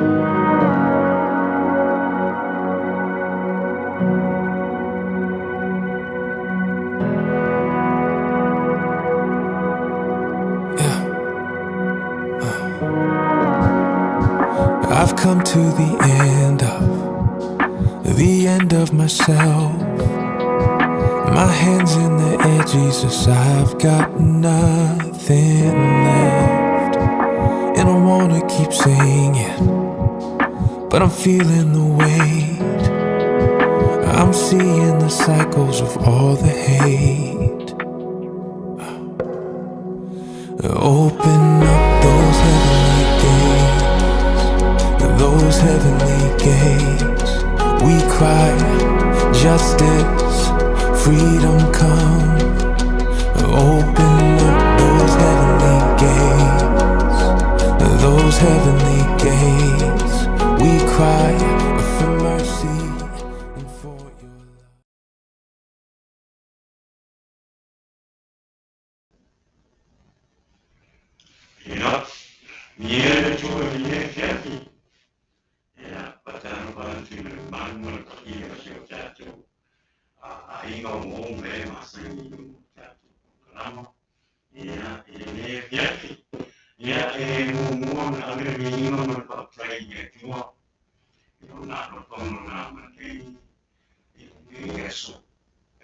Yeah. I've come to the end of myself. My hands in the air, Jesus, I've got nothing left. And I wanna keep singing, but I'm feeling the weight. I'm seeing the cycles of all the hate. Open up those heavenly gates, those heavenly gates. We cry, justice, freedom come. Open up those heavenly gates, those heavenly gates. We cry for mercy and for your love. Ia, ia le Atua i lenei afiafi. Ia, faatalofa atu i le mamalu ma le paia o si o tatou aiga o uo ma e masani i luga o tatou polokalama. Ia, i lenei afiafi. Ia, e muamua ona ave le viiga ma le faafetai i le Atua i lona alofa ma lona agalelei i lenei aso.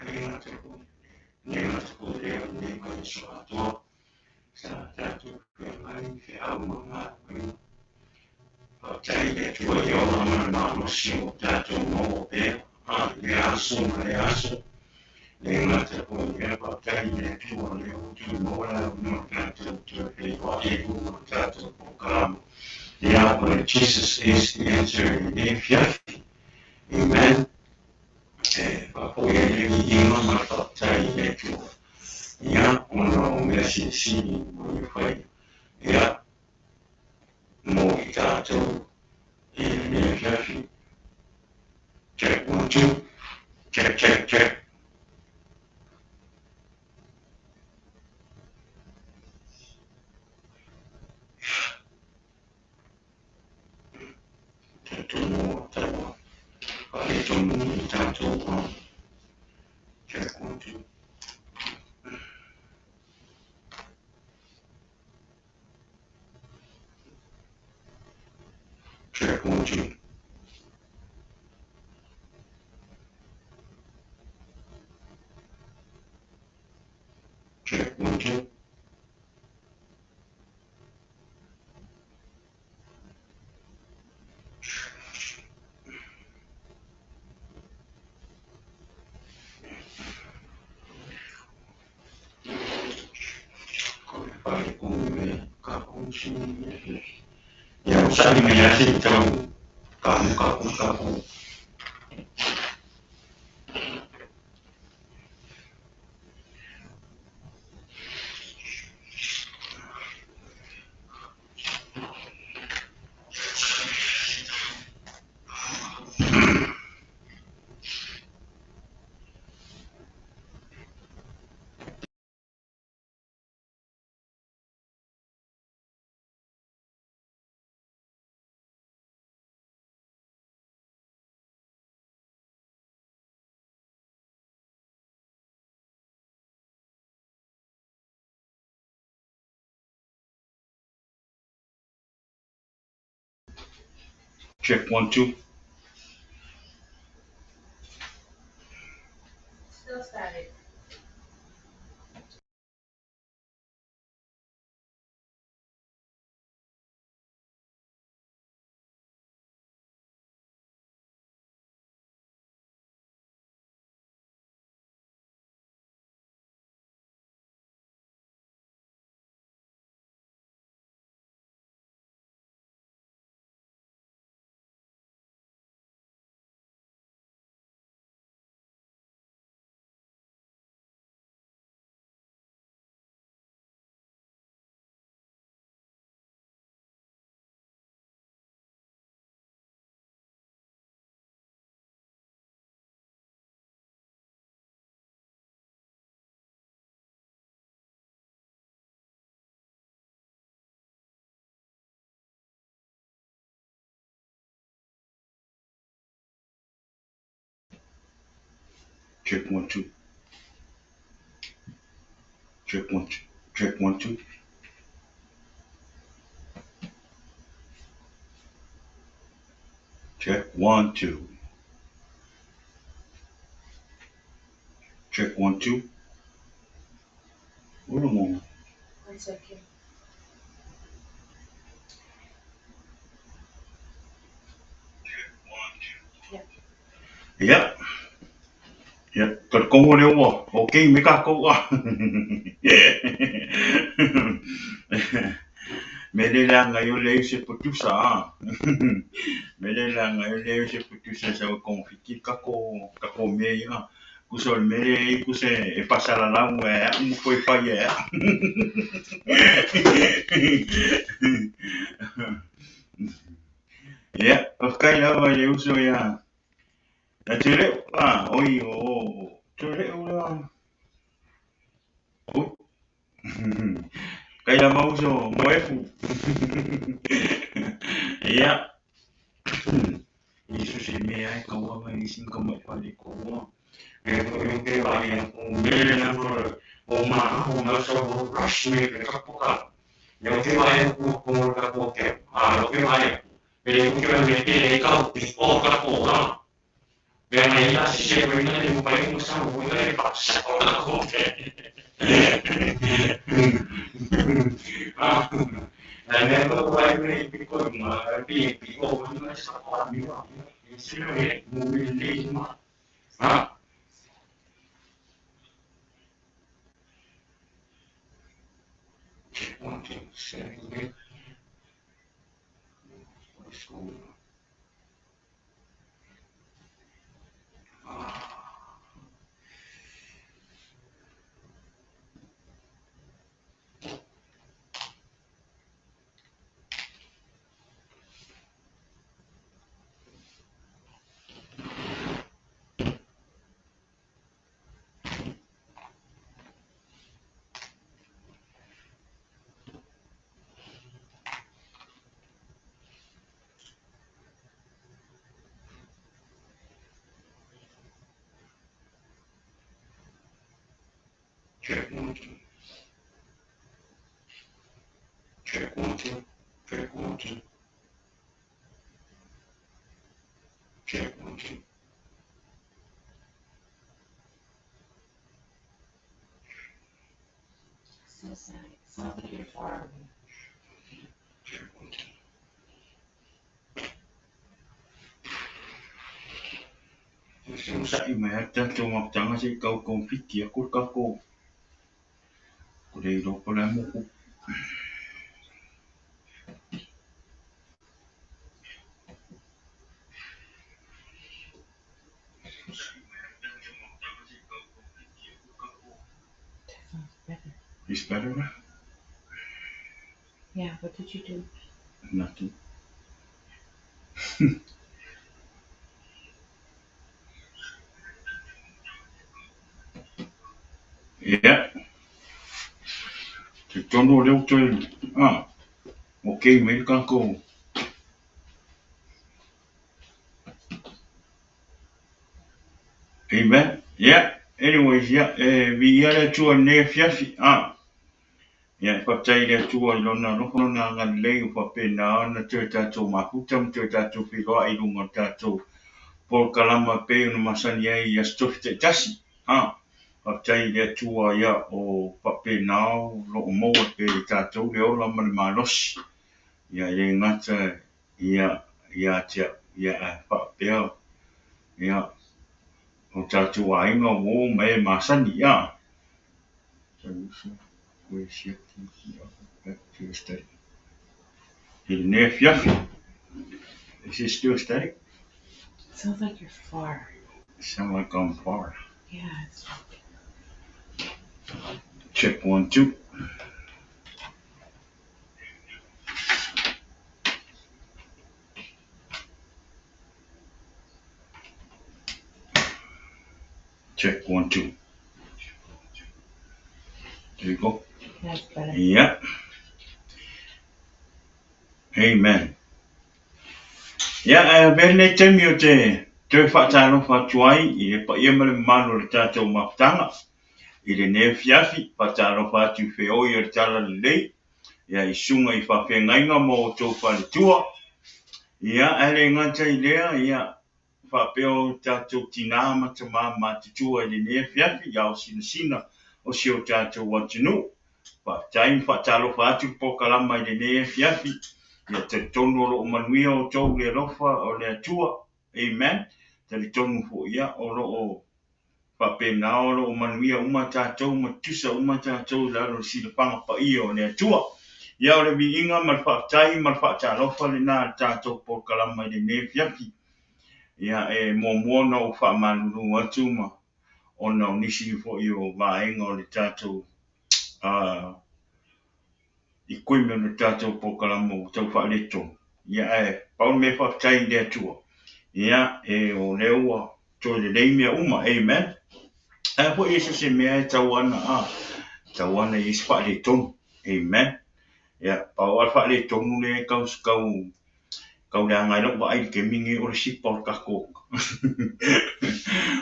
E le gata foi le gata foi lea o lenei vaiaso atoa sa tatou feagai i feau ma galuega. Faafetai i le Atua i le ola ma le malosi o tatou maua pea i lea aso ma lea aso. Le gata foi i lea, faafetai i le Atua o lea ua toe maua le avanoa tatou toe feiloai i luga o le tatou polokalama. Ia, o le Jesus is the Answer i lenei afiafi. Amen. E faafoi ai le viiga ma le faafetai i le Atua. Ia, ona o mea silisili ua ia faia. Ia, mo i tatou i lenei afiafi. Check one two. Check check check. Talitonu o taua faaletonu i tatou check one two. Check one two. Check one two. Ia, onosai mai lava se i tau kamukapu tatou. Check one two. Still static. Check one, two. Check one, two. Check one, two. Check one, two. Check one, two. Hold on. One second. Yeah. Ia, ia, talitonu lea ua okay me tatou a. Me le leaga ai o leai o se producer a. Me le leaga ai o leai o se producer e sau e togafiti le tatou mea ia a. Tusa o le mea lea e i ai tusa e faasalalau e au ma toe fai e au. Ia, faafetai lava i le uso ia Tuile'u a, oi o Tuile'u lea. Oi. Faafetai lava uso Moefu. Ia. I so se mea e taua mai isi ka mai faaletonu a. E foi o te vaai atu mele na o ma o ma sa o rush me le kapoka. Ia o te vaai atu ko mo ka ko ke. A o te vaai atu. Pe o te me te e ka o o ka ko a. Pe na ila si se ko ina le mo pai mo sa mo ina le pa sa ko ka ko ke. Ah. Na me ko vai me pi ko ma pi pi o na sa ko mi wa. Si le mo mi le ma. Ah. Check one, two, seven, eight. What's going on? Ah. Check one, two. Check one, two. Check one, two. Check one, two. So sad. It sounds like you're far away. Check one, two. Sa'i mai a tatou mafutaga se i tau togafiti atu le tatou ko le iloa po o le a mo tupu. That sounds better. It's better now? Yeah, what did you do? Nothing. Ia, talitonu o lea ua toe ah, okay mai le tatou. Amen. Yeah. Anyways, yeah, e viia le Atua i lenei afiafi. Ah. Ia, e faafetai i le Atua i Lona alofa ma Lona agalelei ua faapena ona toe tatou mafuta ma toe tatou feiloai i luga o le tatou polokalama e pei ona masani ai i Aso Tofi taitasi. Ah. Faafetai i le Atua ia o faapena o lo o maua pea e tatou le ola ma le malosi. Ia e le gata ia ia te au, ia ae faapea ia o tatou aiga, uo ma e masani. Ia. I lenei afiafi. Is it still static? It sounds like you're far. It sound like I'm far. Yeah, it's Check one, two. Check one, two. There you go. That's better. Yeah. Amen. Ia, ae avea lenei taimi ou te Toe faatalofa atu ai i le paia ma le mamalu o le tatou mafutaga i lenei afiafi. Faatalofa atu i feoi o le Talalelei, ia i susuga i faafeagaiga ma outou faletua. Ia, ae le gata i lea, ia, faapea o tatou tinā ma tamā matutua i lenei afiafi, i ao sinasina o si o tatou atunuu. Faafetai ma faatalofa atu le polokalama i lenei afiafi. Ia talitonu o lo o manuia outou i le alofa o le Atua. Amen. Talitonu foi ia o lo o faapena o lo o manuia uma tatou ma tutusa uma tatou i lalo o le silafaga paia o le Atua. Ia o le viiga ma le faafetai ma le faatalofa lena a le tatou polokalama i lenei afiafi. Ia e muamua ona ou faamalulu atu ma ona o nisi foi o vaega o le tatou equipment o le tatou polokalama ua tau faaletonu. Ia ae pau le mea faafetai i le Atua. Ia e o lea ua toe lelei mea uma. Amen. Ae foi e se mea e tau ana tau ana i se faaletonu. Amen. Ia pau a le faaletonu le kau kau kau leaga ai lau vaai i le taimi lenei o le sipa o le tatou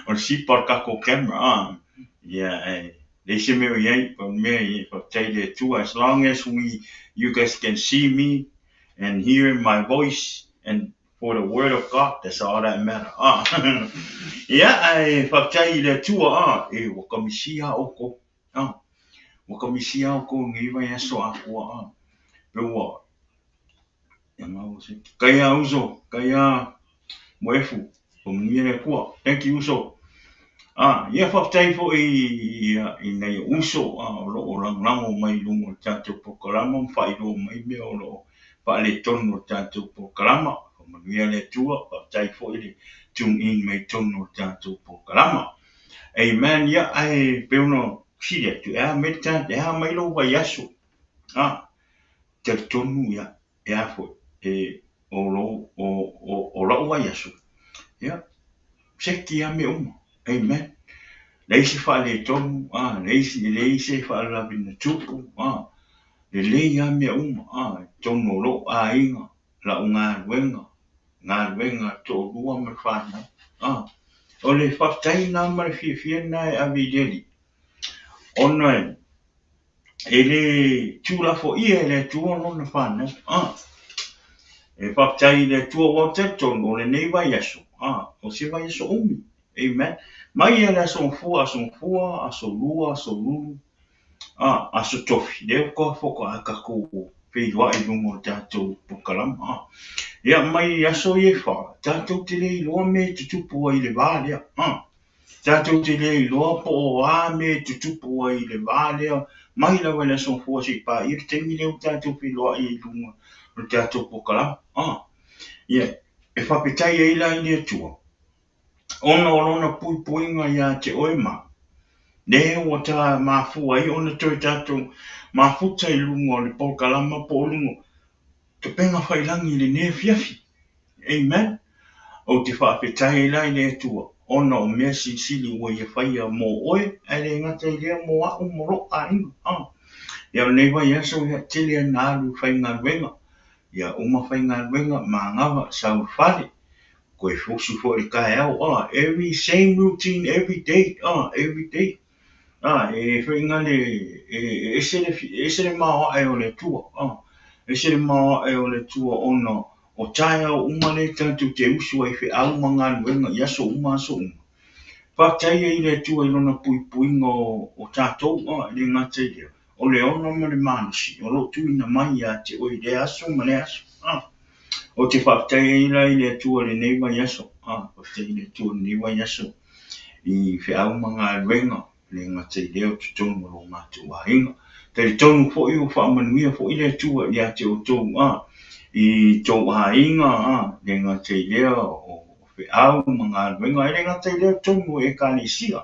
o le sipa o le tatou camera ia e leai se mea o i ai pau le mea ia faafetai i le Atua as long as we you guys can see me and hear my voice and for the word of God that's all that matter ia ae faafetai i le Atua e ua kamisia outou ua kamisia outou i lenei vaiaso atoa pe ua Kai a uso, kai a moefu, faamanuia le Atua. Thank you uso. Ia faafetai foi i nai ou uso o lo o lagolago mai i luga o le tatou polokalama ma faailoa mai mea o lo o faaletonu o le tatou polokalama. Faamanuia le Atua, faafetai foi le tune in mai totonu o le tatou polokalama. Amen. Ia ae pei ona fesili atu, e a mai e a mai lou vaiaso? Talitonu ia e a foi e o lou o lau vaiaso ia seki lava mea uma. Amen. Leai se faaletonu, leai se faalavelave na tupu, lelei lava mea uma i totonu o lou aiga, lau galuega, galuega a le toalua ma le fanau. O le faafetai lena ma le fiafia lena e ave i le Alii ona e le tuulafoaia e le Atua lona fanau. E faafetai i le Atua ua talitonu o lenei vaiaso, o se vaiaso umi. Amen. Mai lava le aso Gafua, aso Gafua, aso Lua, aso Lulu, aso Tofi, lea faatoa tatou feiloai i luga o le tatou polokalama. Ia mai aso ia e fa, tatou te le iloa mea e tutupu ai i le va lea. Tatou te le iloa po o a mea e tutupu ai i le va lea mai lava i le aso Gafua seia paia le taimi lea ua tatou feiloai ai i luga o le tatou polokalama. Ia, e faafetai ai la i le Atua ona o lona puipuiga ia te oe ma au, lea ua ta mafua ai ona toe tatou mafuta i luga o le polokalama po o luga o Upega Faiilagi i lenei afiafi. Amen. Ou te faafetai ai la i le Atua ona o mea silisili ua Ia faia mo oe, ae le gata i lea mo a'u ma lo'u aiga. Ia o lenei vaiaso ia tele ana alu i faigaluega. Ia uma faigaluega manava sau i le fale. Toe fusu foi i le taeao. Every same routine every day. Every day. E faiga le e ese le maoae o le Atua. Ese le maoae o le Atua ona o taeao uma lea tatou te usu ai i feau ma galuega i aso uma aso uma. Faafetai ai i le Atua i lona puipuiga o tatou, e le gata i lea, o le ola ma le malosi o lo o tuuina mai ia te oe i lea aso ma lea aso. Ou te faafetai ai la i le Atua i lenei vaiaso. Faafetai i le Atua i lenei vaiaso i feau ma galuega, e le gata i lea o totonu o lo matou aiga. Talitonu foi ua faamanuia foi le Atua ia te outou i tou aiga, e le gata i lea o feau ma galuega, e le gata i lea o totonu o Ekalesia.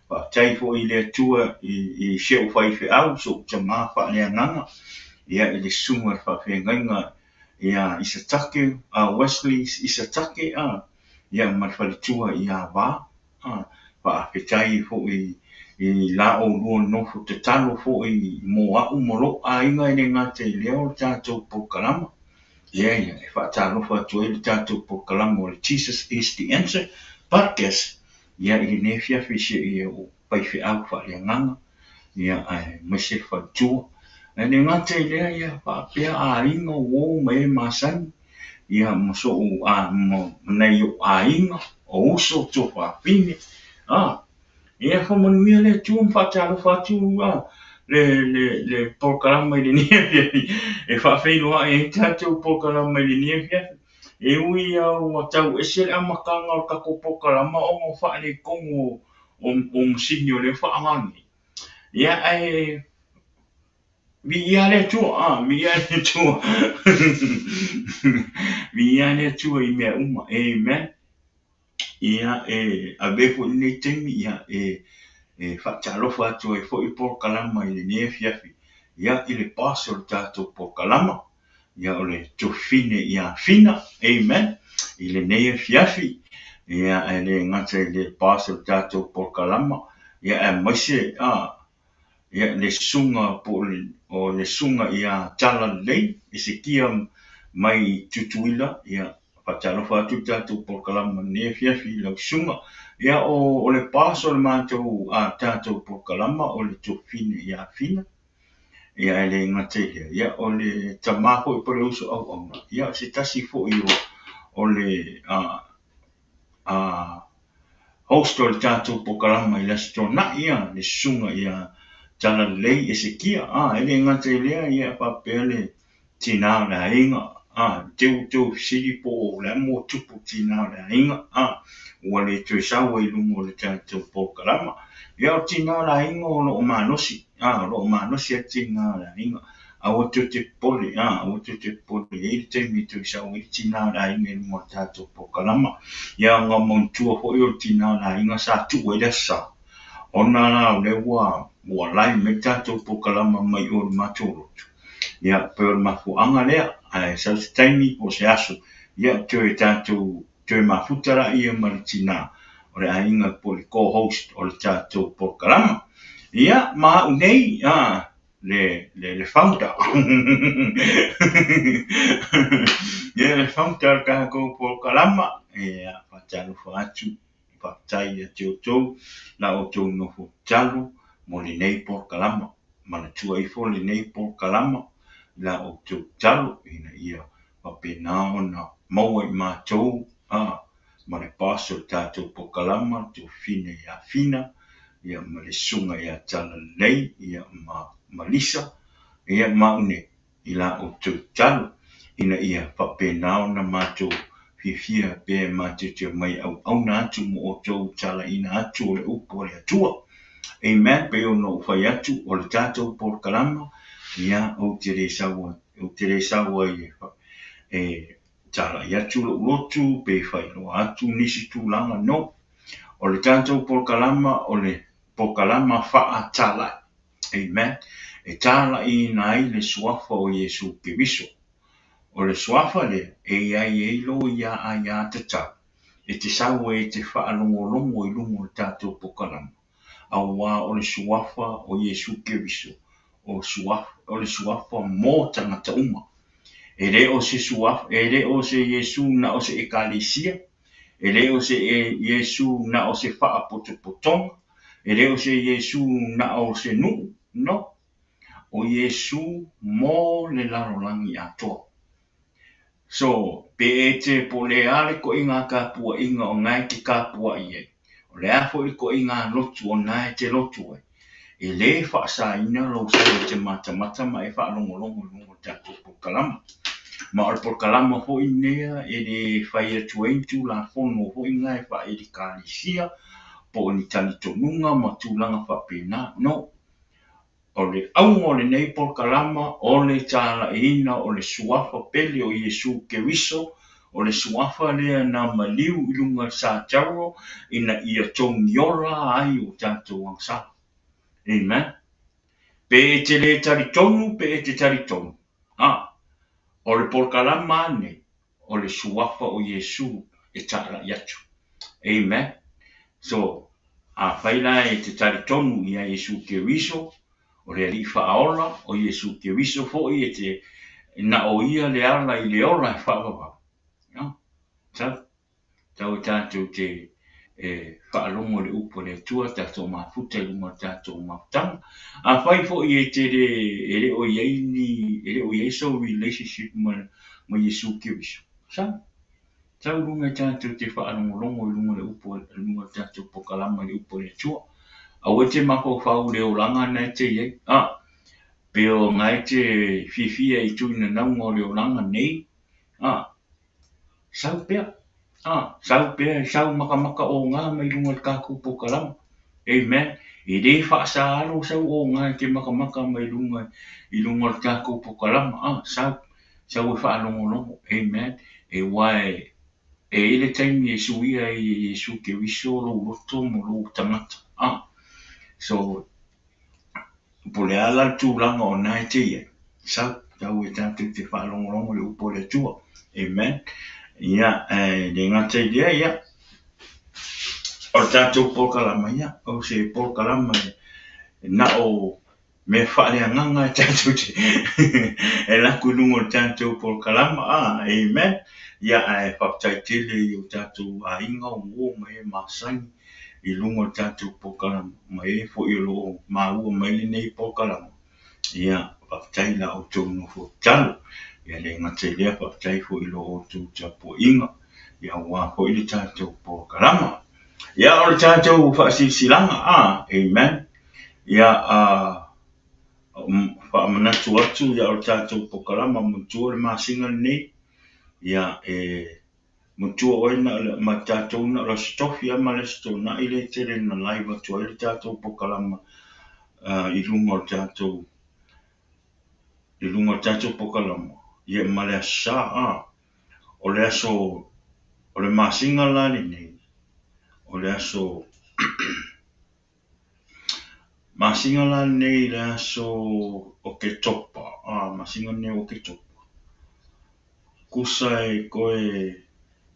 Faafetai foi i le Atua i si ou faifeau, si ou tamā faaleagaga, ia i le susuga i le faafeagaiga ia Isatake, Wesley Isatake, ia ma le faletua ia Va. Faafetai foi i la oulua nofo tatalo foi mo a'u ma lou aiga e le gata i lea o le tatou polokalama. Ia, ia, e faatalofa atu ai le tatou polokalama o le Jesus is the Answer Podcast, ia, i lenei afiafi seia o faifeau faaleagaga, ia, aemaise le faletua. Ae le gata i lea, ia, faapea aiga, uo ma e masani, ia, ma sou, a, ma nai ou aiga, o uso, tuafafine, a, Ia faamanuia le Atua ma faatalofa atu le le le polokalama i lenei afiafi e faafeiloai ai tatou polokalama i lenei afiafi. E ui lava ua tau ese le amataga o le tatou polokalama ona o faaletonu o masini o lea e faaaoga nei, ia ae viia le Atua, viia le Atua, viia le Atua i mea uma. Amen. Ia, e avea foi lenei taimi ia e faatalofa atu ai foi le polokalama i lenei afiafi, ia, i le boss o le tatou polokalama, ia, o le Tuafafine ia Fina, amen, i lenei afiafi. Ia, ae le gata i le boss o le tatou polokalama, ia, aemaise ia le susuga po o le susuga ia Talalelei Esekia mai Tutuila, ia faatalofa atu le tatou polokalama i lenei afiafi i lau susuga. Ia o le boss o le matou tatou polokalama o le Tuafafine ia Fina. Ia e le gata i lea, ia o le tama foi po o le uso auauna, ia o se tasi foi o le host o le tatou polokalama i le Aso Toonai, ia, le susuga ia Talalelei Esekia. E le gata i lea, ia faapea le tina o le aiga, te i ua toe fesili po o le a le mea ua tupu i le tina o le aiga, ua le toe sau ai i luga o le tatou polokalama. Ia o le tina o le aiga o lo o malosi, o lo o malosi lava le tina o le aiga. Aua tou te popole, aua tou te popole, e i ai le taimi e toe sau ai le tina o le aiga i luga o le tatou polokalama. Ia ona manatua foi o le tina o le aiga sa tuu ai le Aso Sa, ona la o lea ua live mai le tatou polokalama mai o le matou lotu. Ia, pei o le mafuaaga lea, ae sau se taimi po o se aso, ia toe tatou toe mafuta laia ma le tina o le aiga po o le co-host o le tatou polokalama. Ia, ma au nei, le le le founder ia le founder o le tatou polokalama ia faatalofa atu faafetai ia te outou la outou nofo tatalo mo lenei polokalama manatua ifo lenei polokalama i la outou tatalo ina ia faapena ona maua i matou ma le boss o le tatou polokalama le tuafafine ia Fina ia ma le susuga ia Talalelei ia ma Lisa ia ma au nei i la outou tatalo ina ia faapena ona matou fiafia pea matou te omai auauna atu mo outou talaina atu o le upu a le Atua. Amen. Pei ona ou fai atu o le tatou polokalama ia ou te le sau ou te le sau ai e talai atu lou lotu pe faailoa atu nisi tulaga, no. O le tatou polokalama o le polokalama faatalai. Amen. E talaiina ai le suafa o Iesu Keriso. O le suafa lea e i ai ai lou ia aiatatau e te sau ai e te faalogologo i luga o le tatou polokalama, auā o le suafa o Iesu Keriso, o le suafa mo tagata uma. E le o se suafa, e le o se Iesu na o se ekalesia, e le o se Iesu na o se faapotopotoga, e le o se Iesu na o se nuu, no. O Iesu mo le lalolagi atoa. So, pe e te po o le a le koiga tapuaiga o na e te tapuai ai, o le a foi le koiga lotu o na e te lotu ai, e le faasaina lou sau e te matamata ma e faalogologo i luga o le tatou polokalama. Ma o le polokalama foi lea e le fai atu ai ni tulafono foi na e faa-ekalesia po o ni talitonuga ma tulaga faapena. No. O le auga o lenei polokalama o le talaiina o le suafa pele o Iesu Keriso, o le suafa lea na maliu i luga i le sataro ina ia togiola ai o tatou agasala. Amen. Pe e te le talitonu, pe e te talitonu. O le polokalama lenei, o le suafa o Iesu e talai atu. Amen. So, afai la e te talitonu ia Iesu Keriso, o le Alii Faaola, o Iesu Keriso foi e te Na o ia le ala i le ola e faavavau. Sau, tau e tatou te e faalogo i le upu a le Atua, tatou mafuta i luga o le tatou mafutaga. Afai foi e te le, e le o i ai ni, e le o i ai sou relationship ma Iesu Keriso, sau, sau i luga e tatou te faalogologo i luga o le upu, i luga o le tatou pokalama i le upu a le Atua. Aua e te mafaufau i le olaga na e te i ai. Pe o na e te fiafia i tuinanauga o le olaga nei. Sau pea. Sau pea, sau makamaka oga mai luga o le tatou pokalama. Amen. E le faasaalo sau oga e te makamaka mai luga i luga o le tatou pokalama. Sau, sau e faalogologo. Amen. E ua e i ai le taimi e suia ai e Iesu Keriso lou loto ma lou tagata. So, po o le a la le tulaga o na e te i ai, sau, sau e tatou te faalogologo i le upu a le Atua. Amen. Ia, e le gata i lea, ia, o le tatou polokalama, ia, o se polokalama e na o mea faaleagaga e tatou te e lako i luga o le tatou polokalama. Amen. Ia, ae faafetai tele i o tatou aiga o uo ma e masani i luga o le tatou polokalama, ma e foi o lo o maua mai lenei polokalama. Ia, faafetai la outou nofo tatalo. Ia le gata i lea, faafetai foi i lo outou tapuaiga, ia aua foi le tatou polokalama. Ia, o le tatou faasilasilaga, amen. Ia, faamanatu atu, ia, o le tatou polokalama manatua le masina lenei. Ia, e manatua oe na o le, ma tatou na o le Aso Tofi lava ma le Aso Toonai le tele na live atu ai le tatou polokalama i luga o le tatou i luga o le tatou polokalama, ia ma le Aso Sa. O le aso o le masina la lenei, o le aso masina la lenei i le aso Oketopa, masina lenei o Oketopa, tusa e toe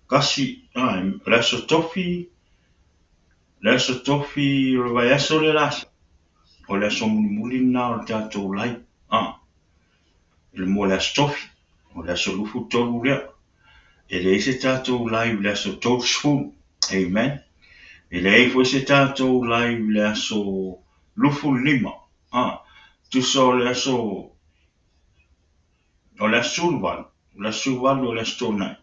kasi, o le Aso Tofi, le Aso Tofi o le vaiaso le la, o le aso mulimuli lena o le tatou live, i le mua o le Aso Tofi, o le aso 23 lea. E leai se tatou live i le aso 30, amen. E leai foi se tatou live i le aso 25, tusa o le aso o le aso 18, o le aso 18 o le Aso Toonai.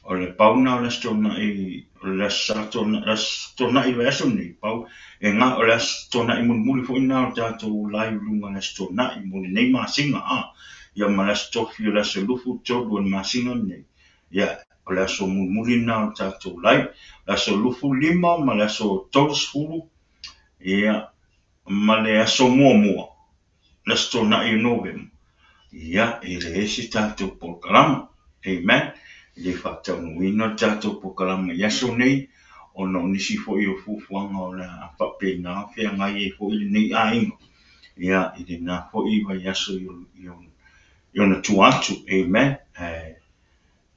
O le pau lena o le Aso Toonai, o le Aso Sa Toonai, le Aso Toonai le vaiaso lenei, pau e ga o le Aso Toonai mulimuli foi lena o le tatou live i luga o le Aso Toonai mo lenei masina. Ia ma le Aso Tofi o le aso 23 o le masina lenei. Ia, o le aso mulimuli lena o le tatou live. O le aso 25 ma le aso 30, ia, ma le aso muamua, le Aso Toonai o Novema, ia, e leai se tatou polokalama. Amen. E le faataunuuina le tatou polokalama i aso nei, ona o nisi foi o fuafuaga o le a faapena feagai ai foi lenei aiga, ia, i lena foi vaiaso i ona tua atu. Amen. Ae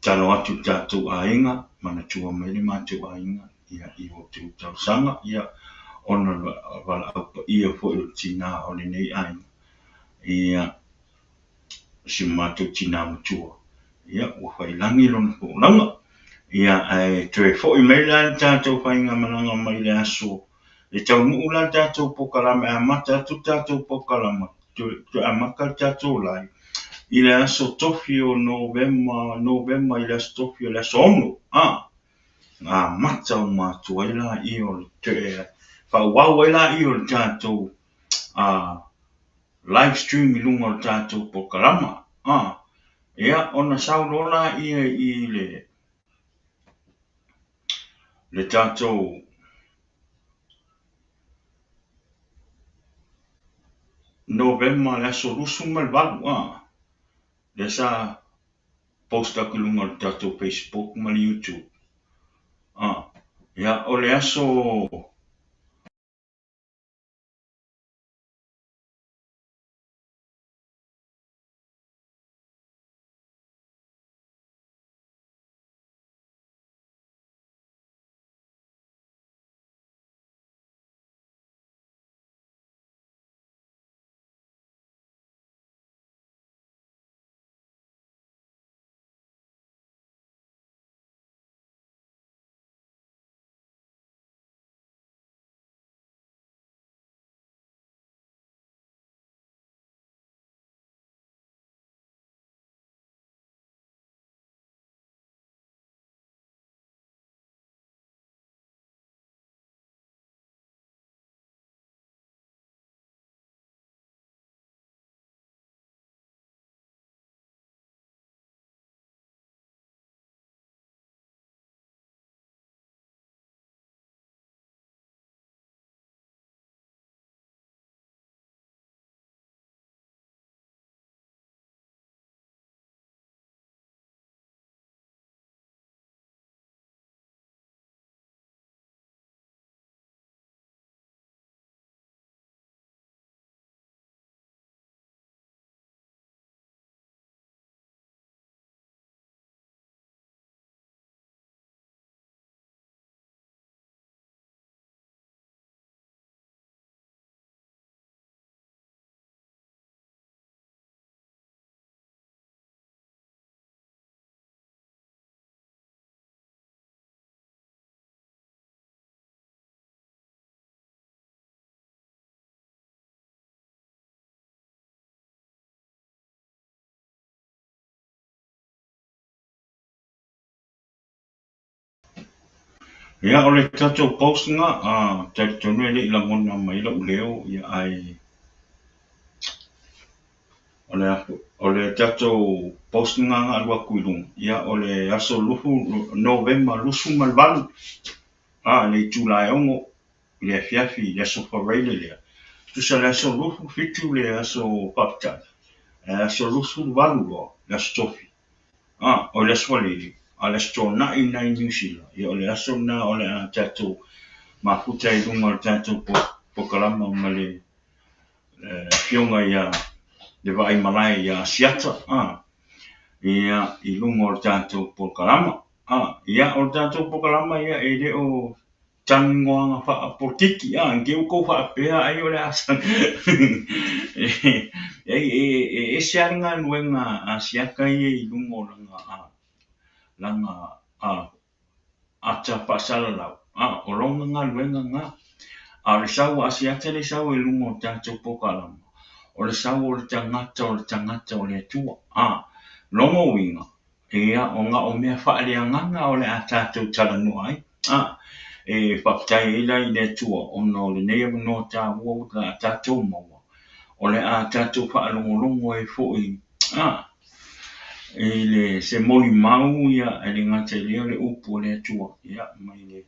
tatalo atu i le tatou aiga, manatua mai le matou aiga, ia, i outou talosaga, ia, ona o le valaau paia foi o le tina o lenei aiga, ia, si o matou tina matua, ia, ua faiilagi lona folauga. Ia, ae toe foi mai la le tatou faigamalaga mai le aso, e taunuu la le tatou polokalama, e amata atu le tatou polokalama, toe amata le tatou live i le aso Tofi o Novema, Novema i le Aso Tofi o le aso 6, na amata uma atu ai laia o le toe faaauau ai laia o le tatou live stream i luga o le tatou polokalama. Ia, ona sau loa laia i le tatou Novema le aso 28, lea sa post atu i luga o le tatou Facebook ma le YouTube. Ia, o le aso Ia, o le tatou post lena, talitonu e le i lagona mai lou leo, ia ae o le tatou post lena na alu atu i luga, ia o le aso Novema 28, le itula e 6 i le afiafi i le aso Faraile lea. Tusa le aso 27 le aso Faafetai, ae aso 28 loa le aso Tofi. O le aso Faraile, a o le aso Toonai lena i Niu Sila, ia o le aso lena o le a tatou mafuta ai i luga o le tatou polokalama ma le afioga ia le Vaaimalae ia Asiata, ia i luga o le tatou polokalama. Ia o le tatou polokalama ia e le o talanoaga faapolokiki, ne i te i ua outou faapea ai o le a e ese lava le galuega a Asiata ia i luga o lana ata faasalalau, o lona galuega lena. A o le sau a Asiata lea e sau ai i luga o le tatou polokalama, o le sau o le tagata o le tagata o le Atua. Lona uiga, ia o na o mea faaleagaga o le a tatou talanoa ai. E faafetai ai la i le Atua ona o lenei avanoa taua ua o tatou maua, o le a tatou faalogologo ai foi i le se molimau, ia e le gata i lea o le upu a le Atua, ia mai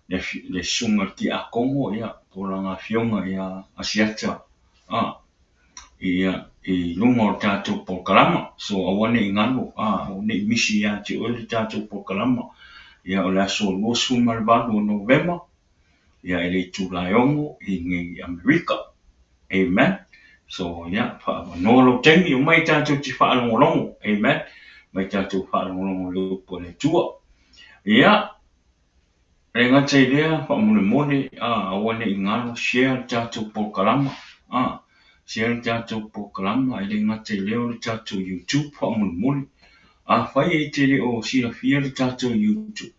le susuga i le Tiakono, ia po o lana afioga ia Asiata, ia i luga o le tatou polokalama. So aua ne i galo, aua ne i misi ia te oe le tatou polokalama. Ia o le aso 28 o Novema, ia e le itula e 6 i nei Amerika. Amen. So ia, faaavanoa lou taimi, omai tatou te faalogologo. Amen. Mai tatou faalogologo i le upu a le Atua. Ia, e le gata i lea, faamolemole, aua ne i galo, share le tatou polokalama. Share le tatou polokalama, e le gata i lea o le tatou YouTube faamolemole. Afai e te le o silafia le tatou YouTube,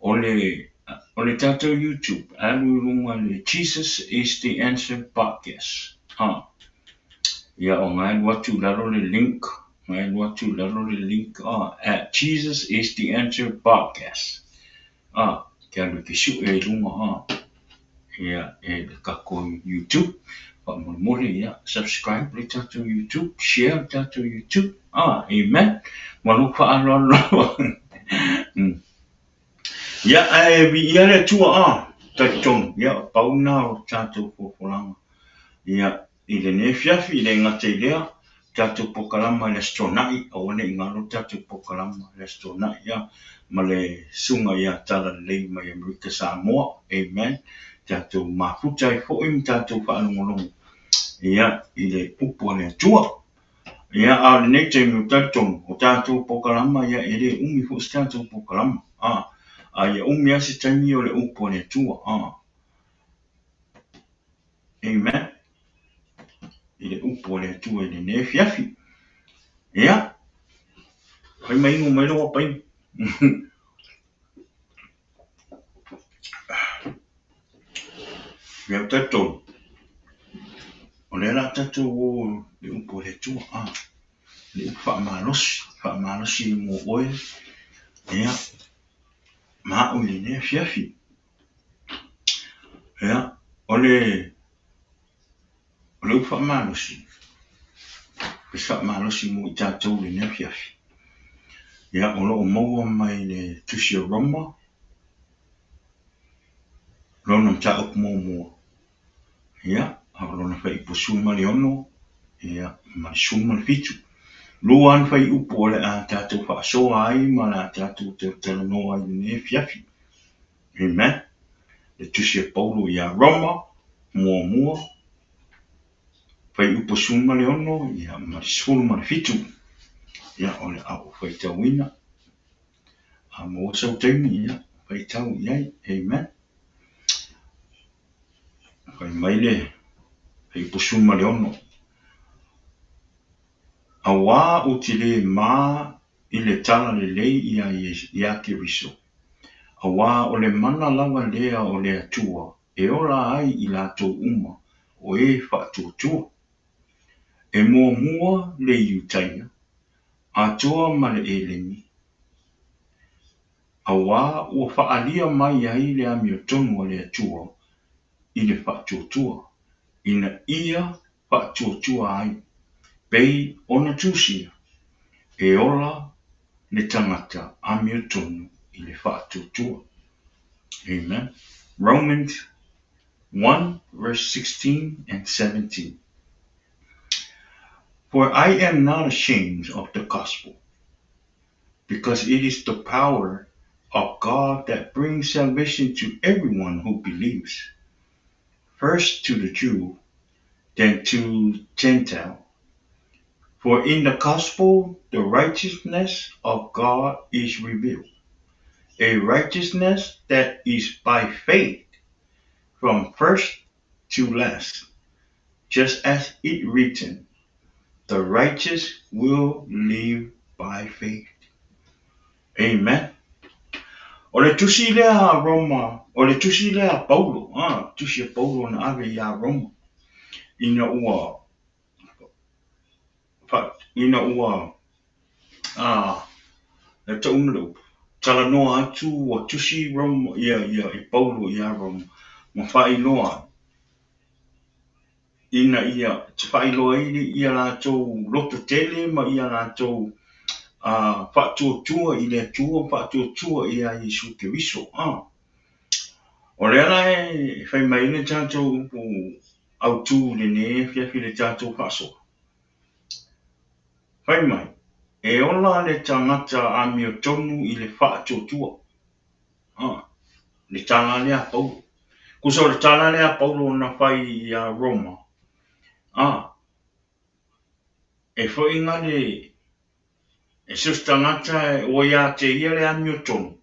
o le tatou YouTube, alu i luga le Jesus is the Answer Podcast. Ia, o nga alu atu i lalo le link, nga alu atu i lalo le link, at Jesus is the Answer Podcast. Ke alu ke sue i luga, ia, e le tatou YouTube. Faamolemole, ia, subscribe le tatou YouTube, share le tatou YouTube. Amen. Ma lou faaaloalo lava. Ia, ae viia le Atua, talitonu, ia, pau lena o le tatou folafolaga. Ia, i lenei afiafi, e le gata i lea, tatou polokalama i le Aso Toonai, aua ne i galo le tatou polokalama i le Aso Toonai, ia, ma le susuga ia Talalelei mai Amerika Samoa. Amen. Tatou mafuta ai foi ma tatou faalogologo, ia, i le upu a le Atua. Ia, a o lenei taimi o talitonu, o tatou polokalama, ia, e le umi foi se tatou polokalama. A ia umi lava se taimi o le upu a le Atua. Amen. I le upu a le Atua i lenei afiafi. Ia, fai mai inu mai lou apaina. Ia, o talitonu, o lea o le a tatou o i le upu a le Atua, le upu faamalosi, faamalosi mo oe, ia, ma au i lenei afiafi. Ia, o le upu faamalosi, le faamalosi mo i tatou i lenei afiafi. Ia, o lo o maua mai le Tusi o Roma, lona mataupu muamua. Ia, a o lona fuaiupu 16, ia, ma le 17. Lua lava ni fuaiupu o le a tatou faasoa ai ma le a tatou talanoa ai i lenei afiafi. Amen. Le Tusi a Paulo ia Roma, muamua, fuaiupu 16, ia, ma le 17. Ia, o le a ou faitauina. A maua sau taimi, ia, faitau i ai. Amen. Fai mai le fuaiupu 16. Auā ou te le ma i le talalelei ia Keriso. Auā o le mana lava lea o le Atua e ola ai i latou uma o e faatuatua. E muamua le Iutaia, atoa ma le Eleni. Auā ua faaalia mai ai le amiotonu a le Atua i le faatuatua, ina ia faatuatua ai, pei ona tusia, E ola le tagata amiotonu i le faatuatua. Amen. Romans 1 verse 16 and 17. For I am not ashamed of the gospel, because it is the power of God that brings salvation to everyone who believes, first to the Jew, then to Gentile. For in the gospel the righteousness of God is revealed, a righteousness that is by faith from first to last, just as it written, the righteous will live by faith. Amen. O le tusi lea a Roma, o le tusi lea a Paulo, a, tusi a Paulo na ave iā Roma, ina ua, fa, ina ua, a, e tauna le upu, talanoa atu ua tusi Roma, ia, ia, i Paulo iā Roma, ma faailoa ai, ina ia te faailoa ai ia latou loto tele ma ia latou faatuatua i le Atua, faatuatua iā Iesu Keriso. O lea la e fai mai ai le tatou upu autu i lenei afiafi i le tatou faasoa. Fai mai, e ola le tagata amiotonu i le faatuatua. Le tala lea a Paulo. Tusa o le tala lea a Paulo na fai iā Roma, e foi le e so o se tagata ua iā te ia le amiotonu,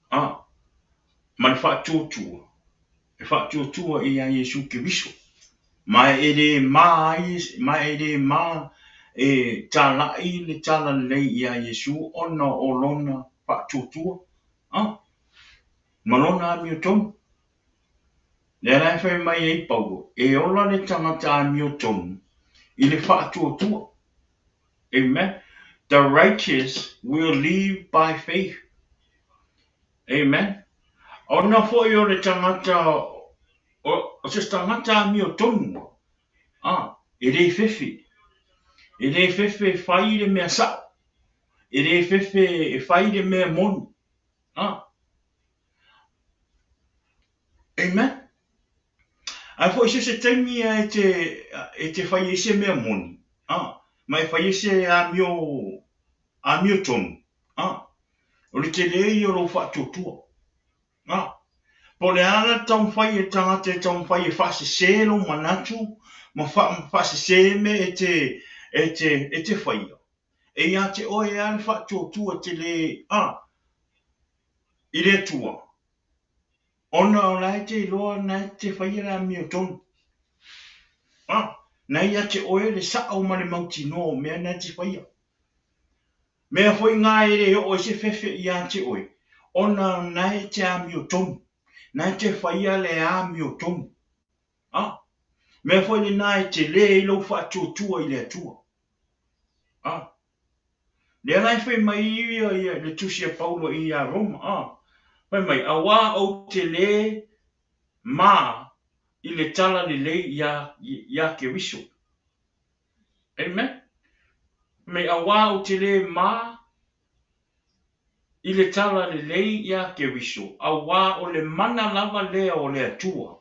ma le faatuatua, e faatuatua iā Iesu Keriso. Ma e le ma ai, ma e le ma e talai le tala lelei iā Iesu ona o lona faatuatua, ma lona amiotonu. Lea la e fai mai ai Paulo, e ola le tagata amiotonu i le faatuatua. Amen. The righteous will live by faith. Amen. Ona foi o le tagata, o se tagata amiotonu, e le fefe. E le fefe e fai le mea sao. E le fefe e fai le mea moni. Amen. Ae foi so o se taimi e te fai ai se mea moni, ma e fai ai se amio, amiotonu, o le tele ia o lou faatuatua. Po o le a la le taumafai e le tagata e taumafai e faasese lou manatu ma faasese mea e te faia, e iā te oe lava le faatuatua tele i le Atua. Ona o la e te iloa na e te faia le amiotonu. Na iā te oe le sao ma le mautinoa o mea na e te faia. Mea foi ngā e le oo ai se fefe iā te oe, ona na e te amiotonu. Na e te faia le amiotonu. Mea foi lenā e tele ai lou faatuatua i le Atua. Lea la e fai mai ia, ia le tusi a Paulo iā Roma. Fai mai, auā ou te le ma i le tala lelei iā Keriso. Amen. Mai auā ou te le ma i le tala lelei iā Keriso, auā o le mana lava lea o le Atua,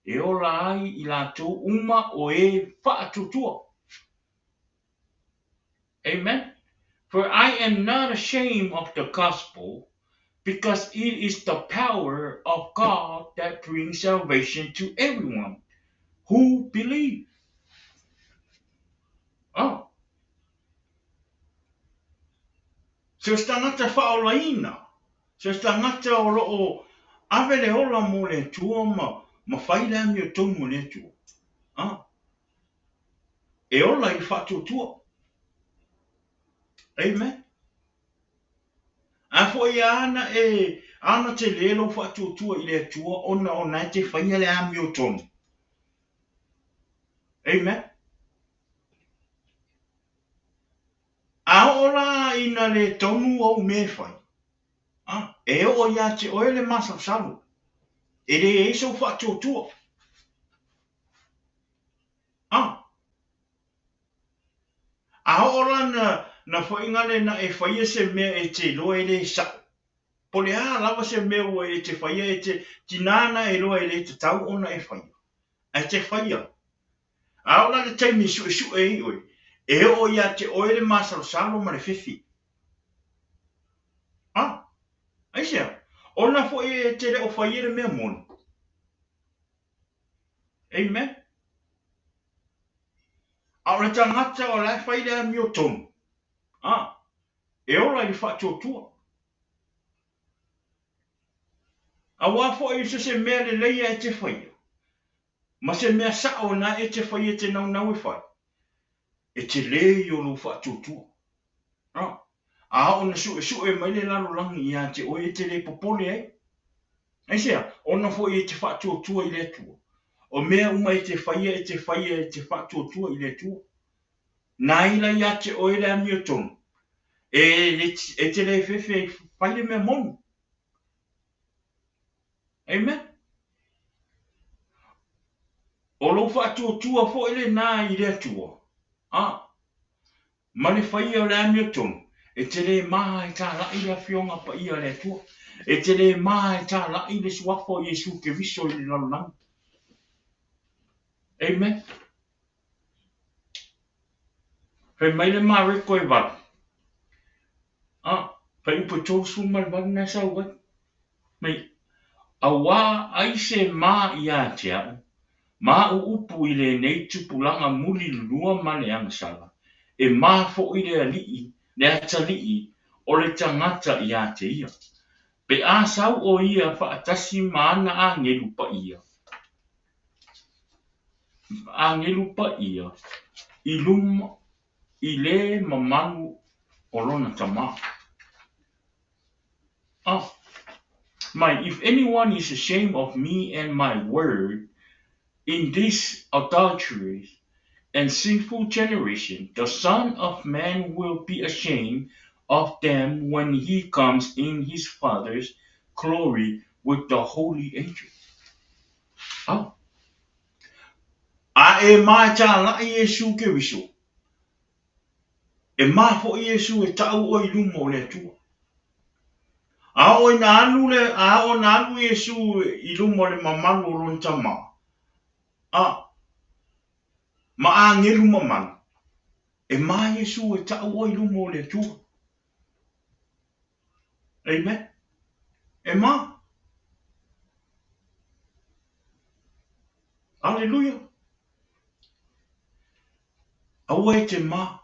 e ola ai i latou uma o e faatuatua. Amen. For I am not ashamed of the gospel, because it is the power of God that brings salvation to everyone who believes. So se tagata faaolaina, so se tagata o loo ave le ola mo le Atua ma fai le amiotonu o le Atua. E ola i le faatuatua. Amen. A foi ana e ana tele lou faatuatua i le Atua ona o na e te faia le amiotonu. Amen. A oo la ina le tonu au mea e fai. E oo ia te oe le masalosalo. E leai sou faatuatua. A. A oo la na, na foiga le na e faia se mea e te iloa e le sa'o. Po o le a lava se mea ua e te faia e te tinā na e iloa e le tatau ona e faia, ae te faia. A oo la le taimi e su'esu'e ai oe, e oo ia te oe le masalosalo ma le fefe. A, aisea? Ona foi e te le o faia le mea moni. Amen. A o le tagata o la e fai le amiotonu, a, e ola i le faatuatua. Auā foi so se mea lelei e te faia, ma se mea sa'o na e te faia e te naunau e fai, e telē ia o lou faatuatua. A, a oo ina su'esu'e mai le lalolagi iā te oe e te lē popole ai. Aisea? Ona foi e te faatuatua i le Atua. O mea uma e te faia e te faia e te faatuatua i le Atua. Na ai la iā te oe le amiotonu, e, e te lē fefe e fai le mea moni. Amen. O lou faatuatua foi lenā i le Atua, a, ma le faia o le amiotonu, e te lē ma e tāla'i le Afioga Paia a le Atua. E te lē ma e tāla'i le Suafa o Iesu Keriso i le lalolagi. Amen. Fai mai le Mareko e 8, a, fuaiupu e 38 na e sau ai. Mai, auā ai se ma ia te a'u, ma a'u upu i lenei tupulaga mulilua ma le agasala, e ma fo'i le alii, le atalii o le tagata ia te ia, pe a sau ʻo ia faatasi ma ana agelu paia, agelu paia i luma i le mamalu o lona Tamā. Ah, my, if anyone is ashamed of me and my word in this adulterous and sinful generation, the Son of Man will be ashamed of them when he comes in his Father's glory with the holy angels. Ah. A e ma e tāla'i Iesu Keriso, e ma fo'i Iesu e ta'u oe i luma o le Atua. A oo ina alu le, a oo ina alu Iesu i luma o le mamalu o lona Tamā, a, ma agelu mamalu, e ma Iesu e ta'u oe i luma o le Atua. Amen. E ma. Aleluia. Aua e te ma.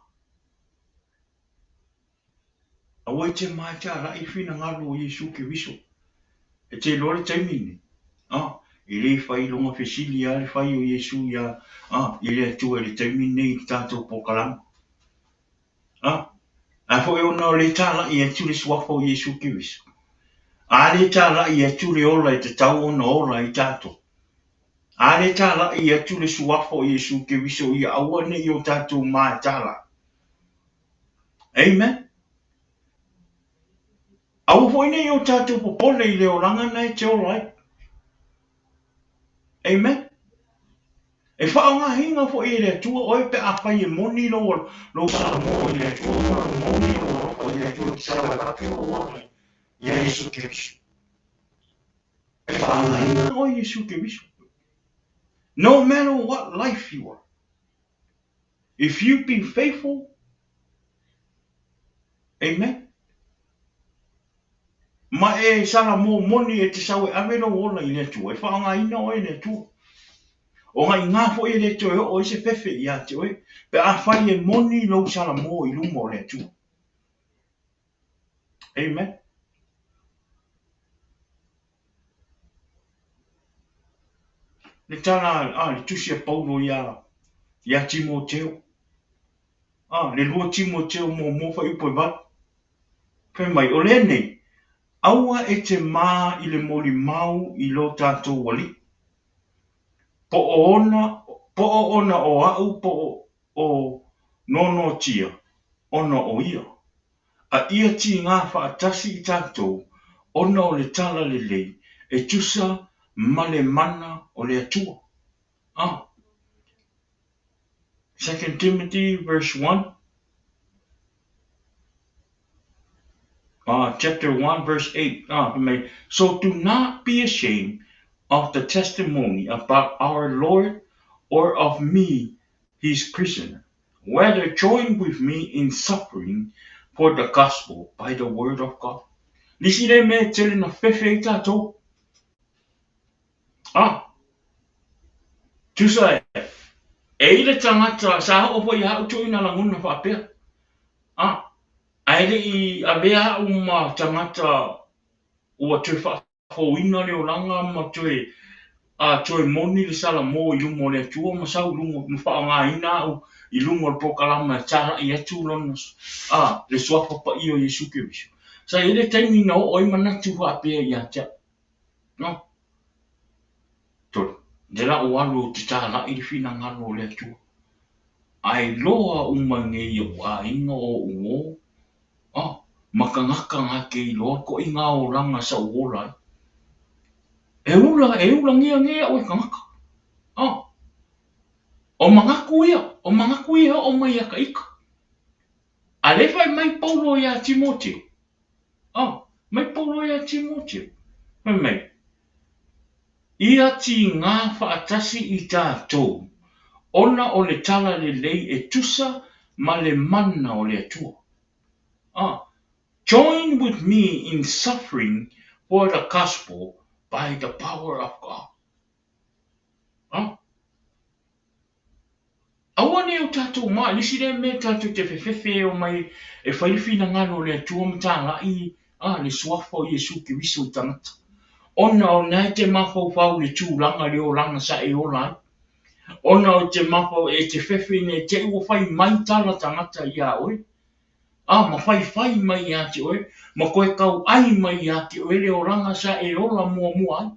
Aua e te ma e tāla'i le finagalo o Iesu Keriso. E te iloa le taimi lenei, a, e le fai loga fesili lava le fai o Iesu iā, a, i le Atua i le taimi lenei i le tatou polokalama. A, ae foi ona o le tāla'i atu le suafa o Iesu Keriso. A le tāla'i atu le ola e tatau ona ola ai tatou. A le tāla'i atu le suafa o Iesu Keriso ia aua ne i o tatou ma e tāla'i. Amen. Aua foi ne i o tatou popole i le olaga na e te ola ai. Amen. E faaaogaina foi e le Atua oe pe afai e moni lou, lou salamo i le Atua ma lou moni lou alofa i le Atua e te sau e avatu lou ola ia Iesu Keriso. E faaaogaina oe Iesu Keriso. No matter what life you are, if you've been faithful, amen, ma e salamo moni e te sau e ave lou ola i le Atua, e faaaogaina oe e le Atua. O gaʻiga foi e le toe oo ai se fefe ia te oe, pe afai e moni lou salamo i luma o le Atua. Amen. Le tala a le tusi a Paulo iā, iā Timoteo. A, le 2 Timoteo 1 fuaiupu e 8. Fai mai, o lenei, aua e te ma i le molimau i lo tatou Alii. Po o ona, po o ona o a'u po o noanoatia, ona o ia. A ia tigā faatasi i tatou Ona o le talalelei e tusa ma le mana o le Atua. Ah. 2 Timothy verse 1. Chapter 1 verse 8. So do not be ashamed of the testimony about our Lord or of me, his prisoner. Rather join with me in suffering for the gospel by the word of God. Lisi le mea e tele na fefe ai tatou. Ah, tusa e, e i le tagata, sa oo foi ia au tuuina lagona faapea. Ah, ae le i avea au ma tagata ua toe faafouina le olaga ma toe toe moni le salamo i luma o le Atua ma sau i luga ma faaaogaina au i luga o le polokalama e talai atu lona le suafa paia o Iesu Keriso. Sa i ai le taimi na oo ai manatu faapea ia te au. No. Tolu. Le la ou alu ou te talai le finagalo o le Atua. Ae iloa uma nei i ou aiga o ou uō, ma tagata na te iloa toʻiga olaga sa ou ola ai. E ula, e ula ge au e tagata. O manatu ia, o manatu ia e oo mai ia ta ita. A lea e fai mai Paulo iā Timoteo. Mai Paulo iā Timoteo. Fai mai, Ia tigā faatasi i tatou, ona o le talalelei e tusa ma le mana o le Atua. Join with me in suffering for the gospel by the power of God. Aua nei o tatou ma, le isi lea mea tatou te fefefe e omai e fai le finagalo o le Atua ma talai le suafa o Iesu Keriso i tagata. Ona o lena e te mafaufau i le tulaga i le olaga sa e ola ai. Ona o te mafau e te fefe nei te i ua fai mai tala tagata iā oe. Ma faifai mai ia te oe, ma toe tauai mai ia te oe le olaga sa e ola muamua ai.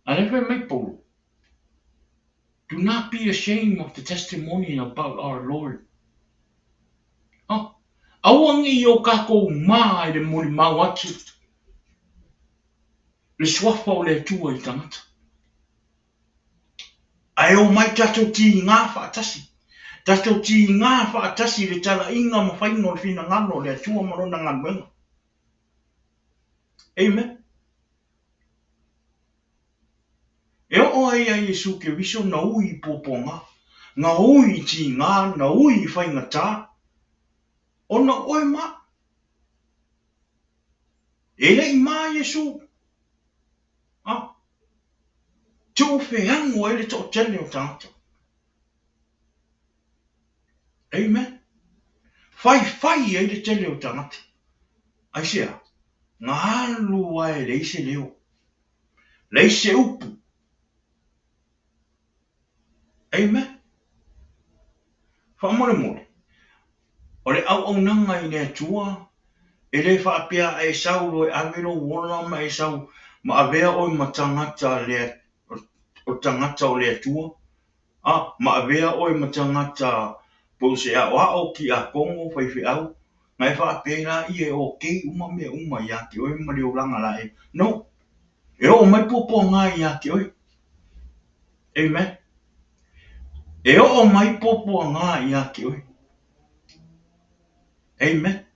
A lea fai mai Paulo, Do not be ashamed of the testimony about our Lord. Aua ne i o tatou mā i le molimau atu le suafa o le Atua i tagata. Ae omai tatou tigā faatasi, tatou tigā faatasi i le talaiga ma faiga o le finagalo o le Atua ma Lona galuega. Amen. E oo ai ia Iesu Keriso na ui i puapuaga, na ui i tigā, na ui i faigata, ona o oe ma au. E le i mā Iesu, a tuu feago ai le toatele o tagata. Amen. Faifai ai le tele o tagata. Aisea? Na alu ae leai se leo. Leai se upu. Amen. Faamolemole, o le auaunaga i le Atua, e le faapea a e sau loa e ave lou ola ma e sau ma avea oe ma tagata le, o tagata o le Atua, a ma avea oe ma tagata po o se aoao, kiakono, faifeau, na e faapea laia e okay uma mea uma ia te oe ma le olaga la e. No. E oo mai puapuaga ia te oe. Amen. E oo mai puapuaga ia te oe. Amen.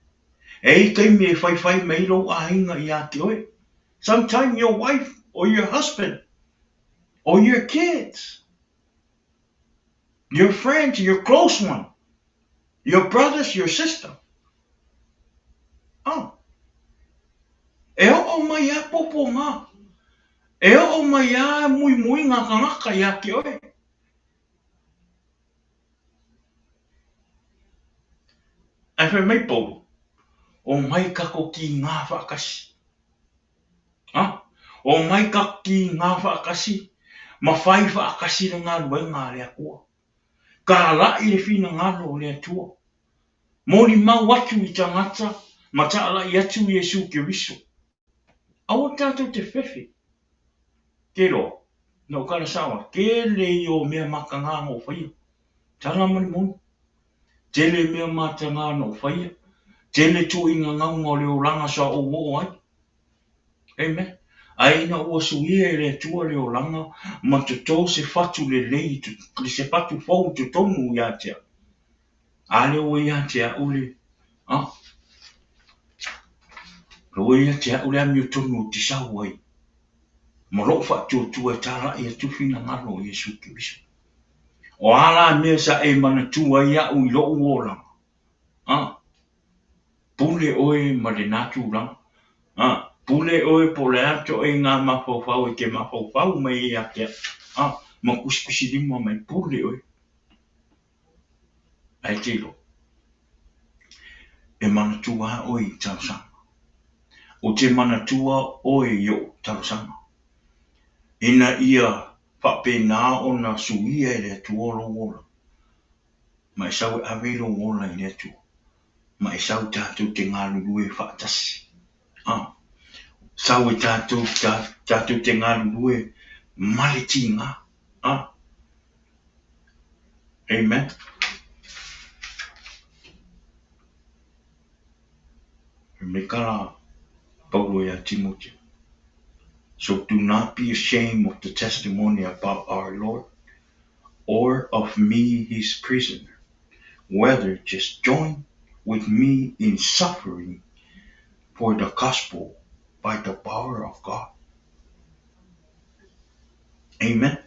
E i ai taimi e faifai mai ai lou aiga ia te oe. Sometime your wife or your husband or your kids, your friends, your close one, your brothers, your sister. E oo mai lava puapuaga. E oo mai lava muimuiga a tagata ia te oe. Ae fai mai Paulo, Omai tatou tigā faatasi. Omai tatou tigā faatasi ma fai faatasi le galuega a le Atua. Talai le finagalo o le Atua. Molimau atu i tagata ma talai atu Iesu Keriso. Aua tatou te fefe. Te iloa, na ou tala sao atu, tele ia o mea mataga na ou faia. Tala ma le moni. Tele mea mataga na ou faia. Tele tuuaiga gauga o le olaga sa ou oo ai. Amen. Ae ina ua suia e le Atua le olaga ma toto se fatu lelei se fatu fou i totonu ia te au, a lea ua ia te au le a ua ia te au le amiotonu ou te sau ai ma lou faatuatua e talai atu finagalo o Iesu Keriso. O a la mea sa e manatua ai au i lou olaga? A pule oe ma lena tulaga. A pule oe po o le a ituaiga mafaufau e te mafaufau mai ai ia te au. A ma tusitusilima mai, pule oe. Ae te iloa, e manatua lava oe i talosaga. Ou te manatua oe i ou talosaga, ina ia faapena ona suia e le Atua lou ola, ma e sau e ave lou ola i le Atua, ma e sau tatou te galulue faatasi. A, sau e tatou, tatou te galulue ma le tiga. A, Amen. Fai mai ka la Paulo iā Timotea, So do not be ashamed of the testimony about our Lord, or of me his prisoner, whether just join with me in suffering for the gospel by the power of God. Amen.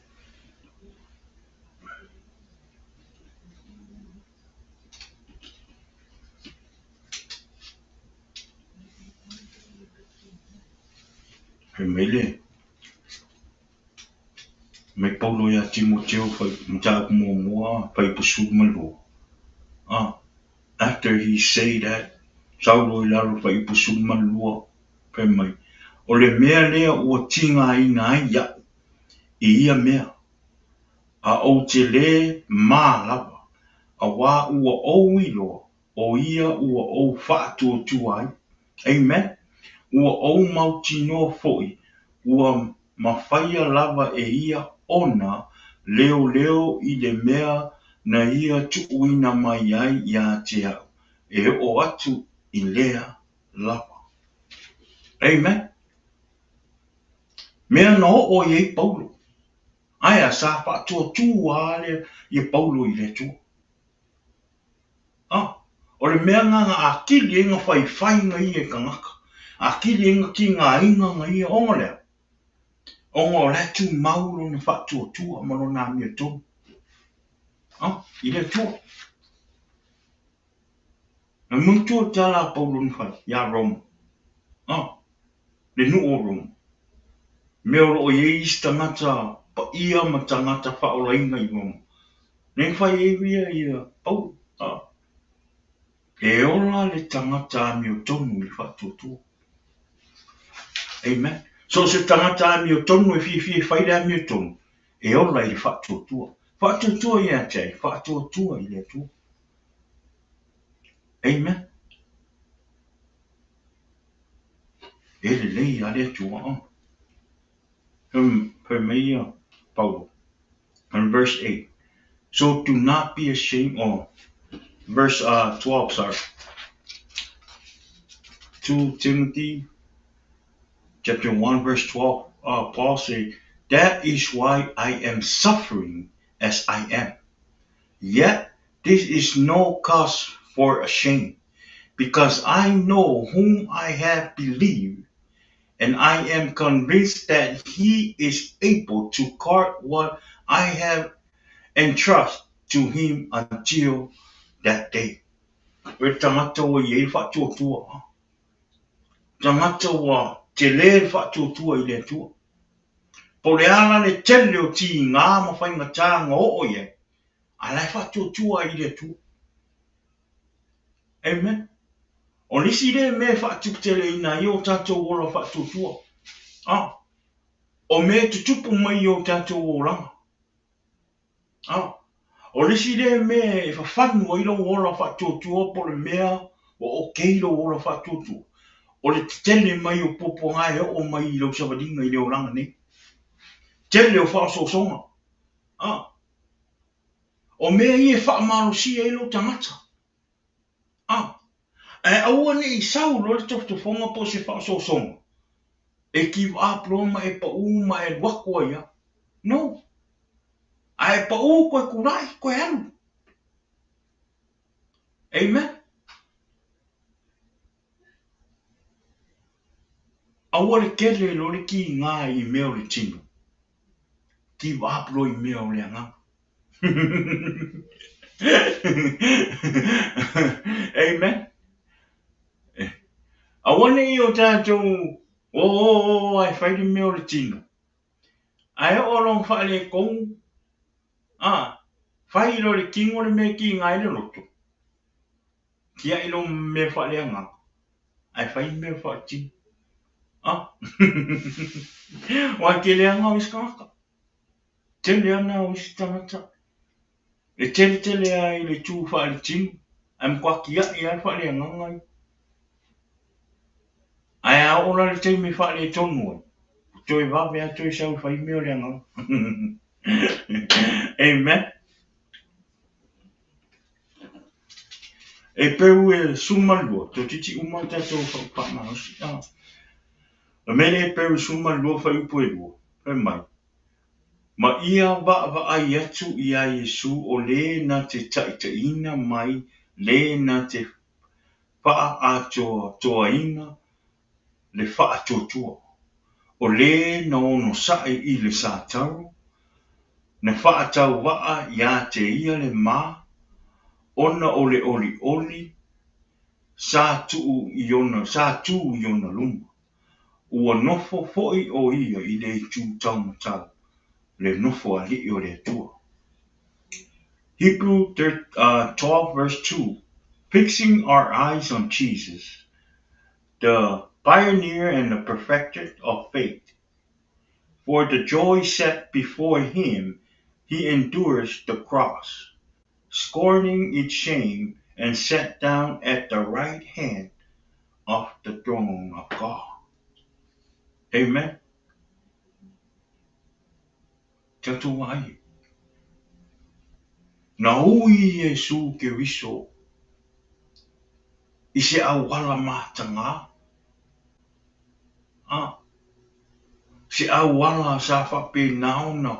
Fai mai le mai Paulo iā Timoteo fai mataupu muamua fuaiupu 12. Ah, after he say that, Saulo i lalo fuaiupu 12, fai mai, O le mea lea ua tigaina ai iaʻu i ia mea, a ou te lē mā lava, auā ua ou iloa ʻo ia ua ou faatuatua ai. Amen. Ua ou mautinoa foʻi ua mafaia lava e ia ona leoleo i le mea na ia tuuina mai ai iā te aʻu e oo atu i lea lava. Amen. Mea na oo i ai Paulo. Aea, sa faatuatua lea ia Paulo i le Atua. A, o le mea na na atili ai na faifaiga ia e tagata, atili ai na tigaina na ia, ona o le a? Ona o la e tumau lona faatuatua ma lona amiotonu, a, i le Atua. E manatua le tala a Paulo na fai iā Roma, a, le nuu o Roma, mea o lo o i ai isi tagata paia ma tagata faaolaina i Roma, lea na fai ai ia ia Paulo, a, e ola le tagata amiotonu i le faatuatua. Amen. So o se tagata amiotonu e fiafia e fai le amiotonu, e ola i le faatuatua. Faatuatua ia te ai? Faatuatua i le Atua. Amen. E lelei a le Atua. Fai mai ia Paulo. In verse 8. So do not be ashamed. Oh, verse 12, sorry. 2 Timothy chapter 1 verse 12, Paul said, That is why I am suffering as I am. Yet this is no cause for a shame, because I know whom I have believed, and I am convinced that he is able to guard what I have entrusted to him until that day. O le tagata ua i ai le faatuatua. Tagata ua tele le faatuatua i le Atua. Po o le a la le tele o tiga ma faigata na oo i ai, a la e faatuatua ai i le Atua. Amen. O le isi lea mea e faatuputeleina ai o tatou ola faatuatua, a, o mea e tutupu mai i o tatou olaga. A, o le isi lea mea e fafanu ai lou ola faatuatua po o le mea ua okei lou ola faatuatua, o le tetele mai o puapuaga e oo mai i lau savaliga i le olaga nei. Tele o faaosoosoga. A, o mea ia e faamalosia ai lou tagata. A, Ae aua ne i sau loa le tofotofoga po o se faaosoosoga e give up loa ma e pau ma e alu atu ai lava. No. A e pau toe tulai, toe alu. Amen. Aua le tele loa le kiga i mea o le tino. Give up loa i mea o le agaga. Amen. Aua ne i o tatou o o o ae fai le mea o le tino. Ae oo loa ina faaletonu, a, fai loa e le tino le mea e kiga ai le loto. Tiai loa ma mea faaleagaga, ae fai mea faaletino. A, aua e tele lava na o isi tagata. Tele lava na o isi tagata. E tele tele lava i le itu faaletino, ae matua tiai lava le faaleagaga ia. Ae a oo la i le taimi e faaletonu ai, ua toe vave lava toe sau e fai mea o le agaga. Amen. Heperu e 12, toeitiiti uma tatou faamalosi. Ah. O le mea lea Heperu 12 fuaiupu e 2, fai mai, Ma ia vaavaai atu iā Iesu o lē na te taitaiina mai lē na te faaatoatoaina le faatuatua, o lē na onosai i le sataro, na faatauvaa iā te ia le ma, ona o le olioli sa tuu i ona, sa tu i ona luma. Ua nofo foi ʻo ia i le itu taumatau, le nofo aliʻi o le Atua. Hebrew 12 verse 2, Fixing our eyes on Jesus, the pioneer and the perfecter of faith, for the joy set before him, he endures the cross, scorning its shame, and sat down at the right hand of the throne of God. Amen. Tatou ai. Na ui Iesu Keriso i se auala matagā, a, se auala sa faapena ona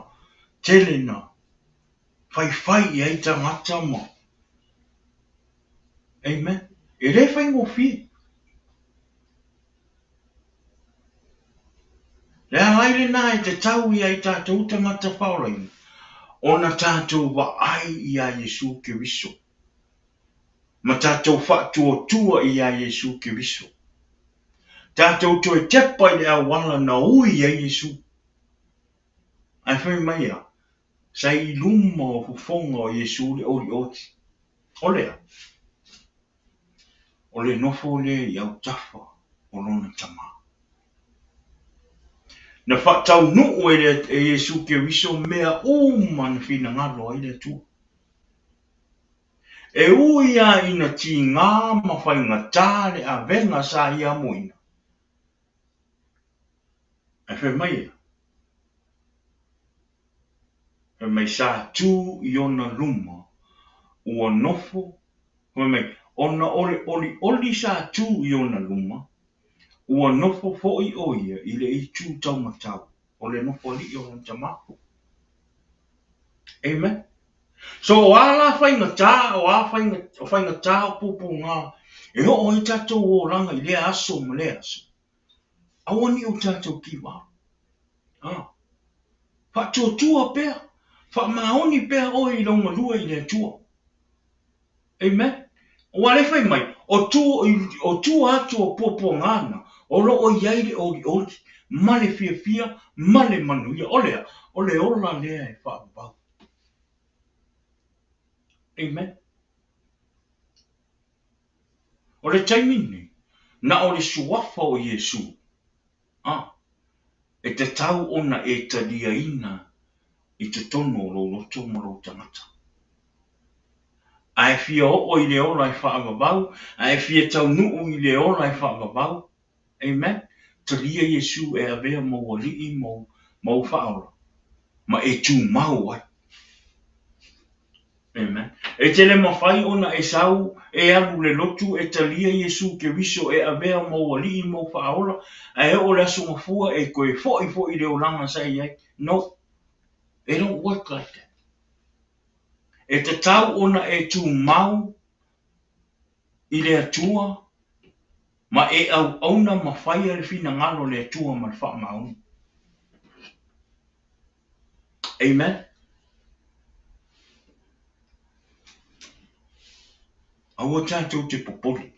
tele na faifai i ai tagata ma Amen. E le faigofie. Le ala ai lena e tatau i ai tatou tagata faaolaina ona tatou vaai iā Iesu Keriso ma tatou faatuatua iā Iesu Keriso. Tatou toe tepa i le auala na ui ai Iesu. Ae fai mai a, sa i luma o fofoga o Iesu le olioli. O le a? O le nofo lea i autafa o lona Tama. Na faataunuu e le e Iesu Keriso mea uma na finagalo ai le Atua. E ui lava ina tigā ma faigata le avega sa ia amoina, ae fai mai ia, Fai mai sa tu i ona luma, ua nofo, fai mai, ona o le olioli sa tu i ona luma, ua nofo foi ʻo ia i le itu taumatau o le nofoalii o lona tama. Amen. So o a la faigata, o a faiga, o faigata o puapuaga e oo ai tatou olaga i lea aso ma lea aso, aua ne i o tatou give up. Ah. Faatuatua pea, faamaoni pea oe i lou galue i le Atua. Amen. Aua o lea e fai mai, o tu, o tua atu o puapuaga na, o lo o i ai le olioli, ma le fiafia, ma le manuia. O le a? O le ola lea e faavavau. Amen. O le taimi lenei, na o le suafa o Iesu, a, e tatau ona e taliaina i totonu o lou loto ma lou tagata. A e fia oo i le ola e faavavau, a e fia taunuu i le ola e faavavau, amen, talia Iesu e avea ma ou alii ma ou faaola, ma e tumau ai. Amen. E te le mafai ona e sau e alu i le lotu e talia Iesu Keriso e avea ma ou Alii ma ou Faaola, ae oo i le Aso Gafua e toe foi foi i le olaga sa e i ai. No. It don't work like that. E tatau ona e tumau i le Atua ma e auauna ma faia le finagalo o le Atua ma le faamaoni. Amen. Aua tatou te popole.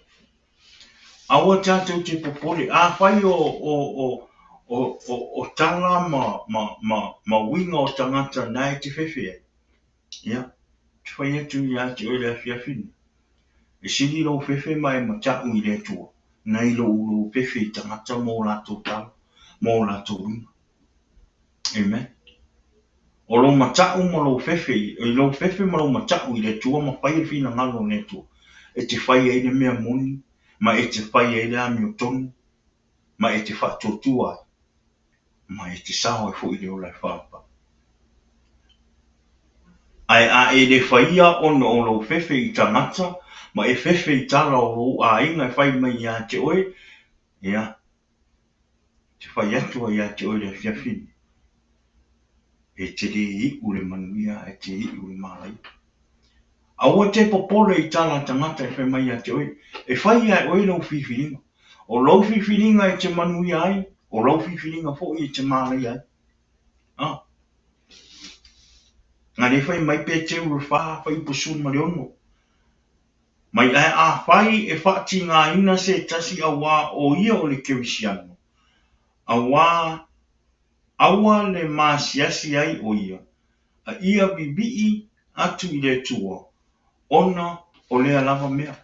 Aua tatou te popole. Afai o, o, o, o, o, o tala ma, ma, ma, ma uiga o tagata na e te fefe ai, ia, te fai atu ia te oe le afiafi nei. E sili lou fefe ma e mata'u i le Atua, nai lou lou fefe i tagata ma o latou tala, ma o latou uiga. Amen. O lou mata'u ma lou fefe, i lou fefe ma lou mata'u i le Atua ma fai le finagalo o le Atua, e te fai ai le mea moni, ma e te fai ai le amiotonu, ma e te faatuatua ai, ma e te sao ai foi i le ola e faavavau. Ae a e le faia ona o lou fefe i tagata, ma e fefe i tala o lou aiga e fai mai ia te oe, ia, te fai atu ai ia te oe i le afiafi nei, e te le iu le manuia ae te iu le malaia. Aua te popole i tala a tagata e fai mai ia te oe, e fai ia e oe lou filifiliga. O lou filifiliga e te manuia ai, o lou filifiliga foi e te malaia ai. A. Nā le fai mai Peteru le 4, fuaiupu 16. Mai ae afai e faatigaina se tasi auā o ia o le Kerisiano, auā aua le maasiasi ai o ia, a ia vivii atu i le Atua, ona o lea lava mea.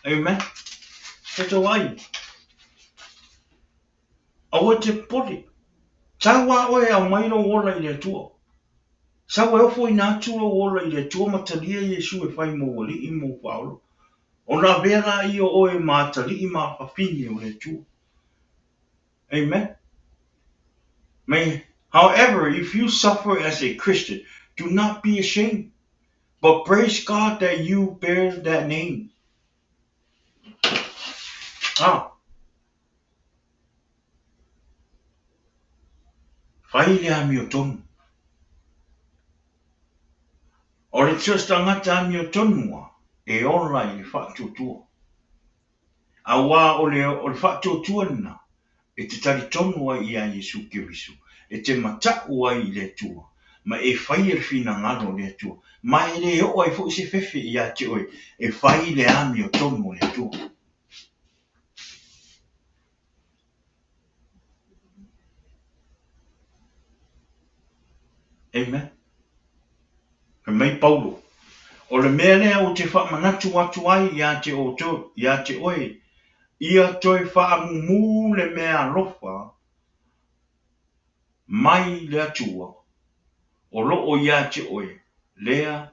Amen. Tatou ai. Aua e te popole. Sau a oe e aumai lou ola i le Atua. Sau e ofoina atu lou ola i le Atua ma talia Iesu e fai mou Alii ma mou Faaola. Ona avea laia o oe ma atalii ma afafine o le Atua. Amen. May, however, if you suffer as a Christian, do not be ashamed, but praise God that you bear that name. Ah. Fai le amiotonu. O le so o se tagata amiotonu a, e ola i le faatuatua. Auā o le, o le faatuatua lena e te talitonu ai iā Iesu Keriso, e te mata'u ai i le Atua, ma e faia le finagalo o le Atua, ma e le oo ai foi se fefe iā te oe e fai le amiotonu o le Atua. Amen. Fai mai Paulo, O le mea lea ou te faamanatu atu ai iā te outou, iā te oe, ia toe faamumū le mea alofa mai le Atua o loo iā te oe lea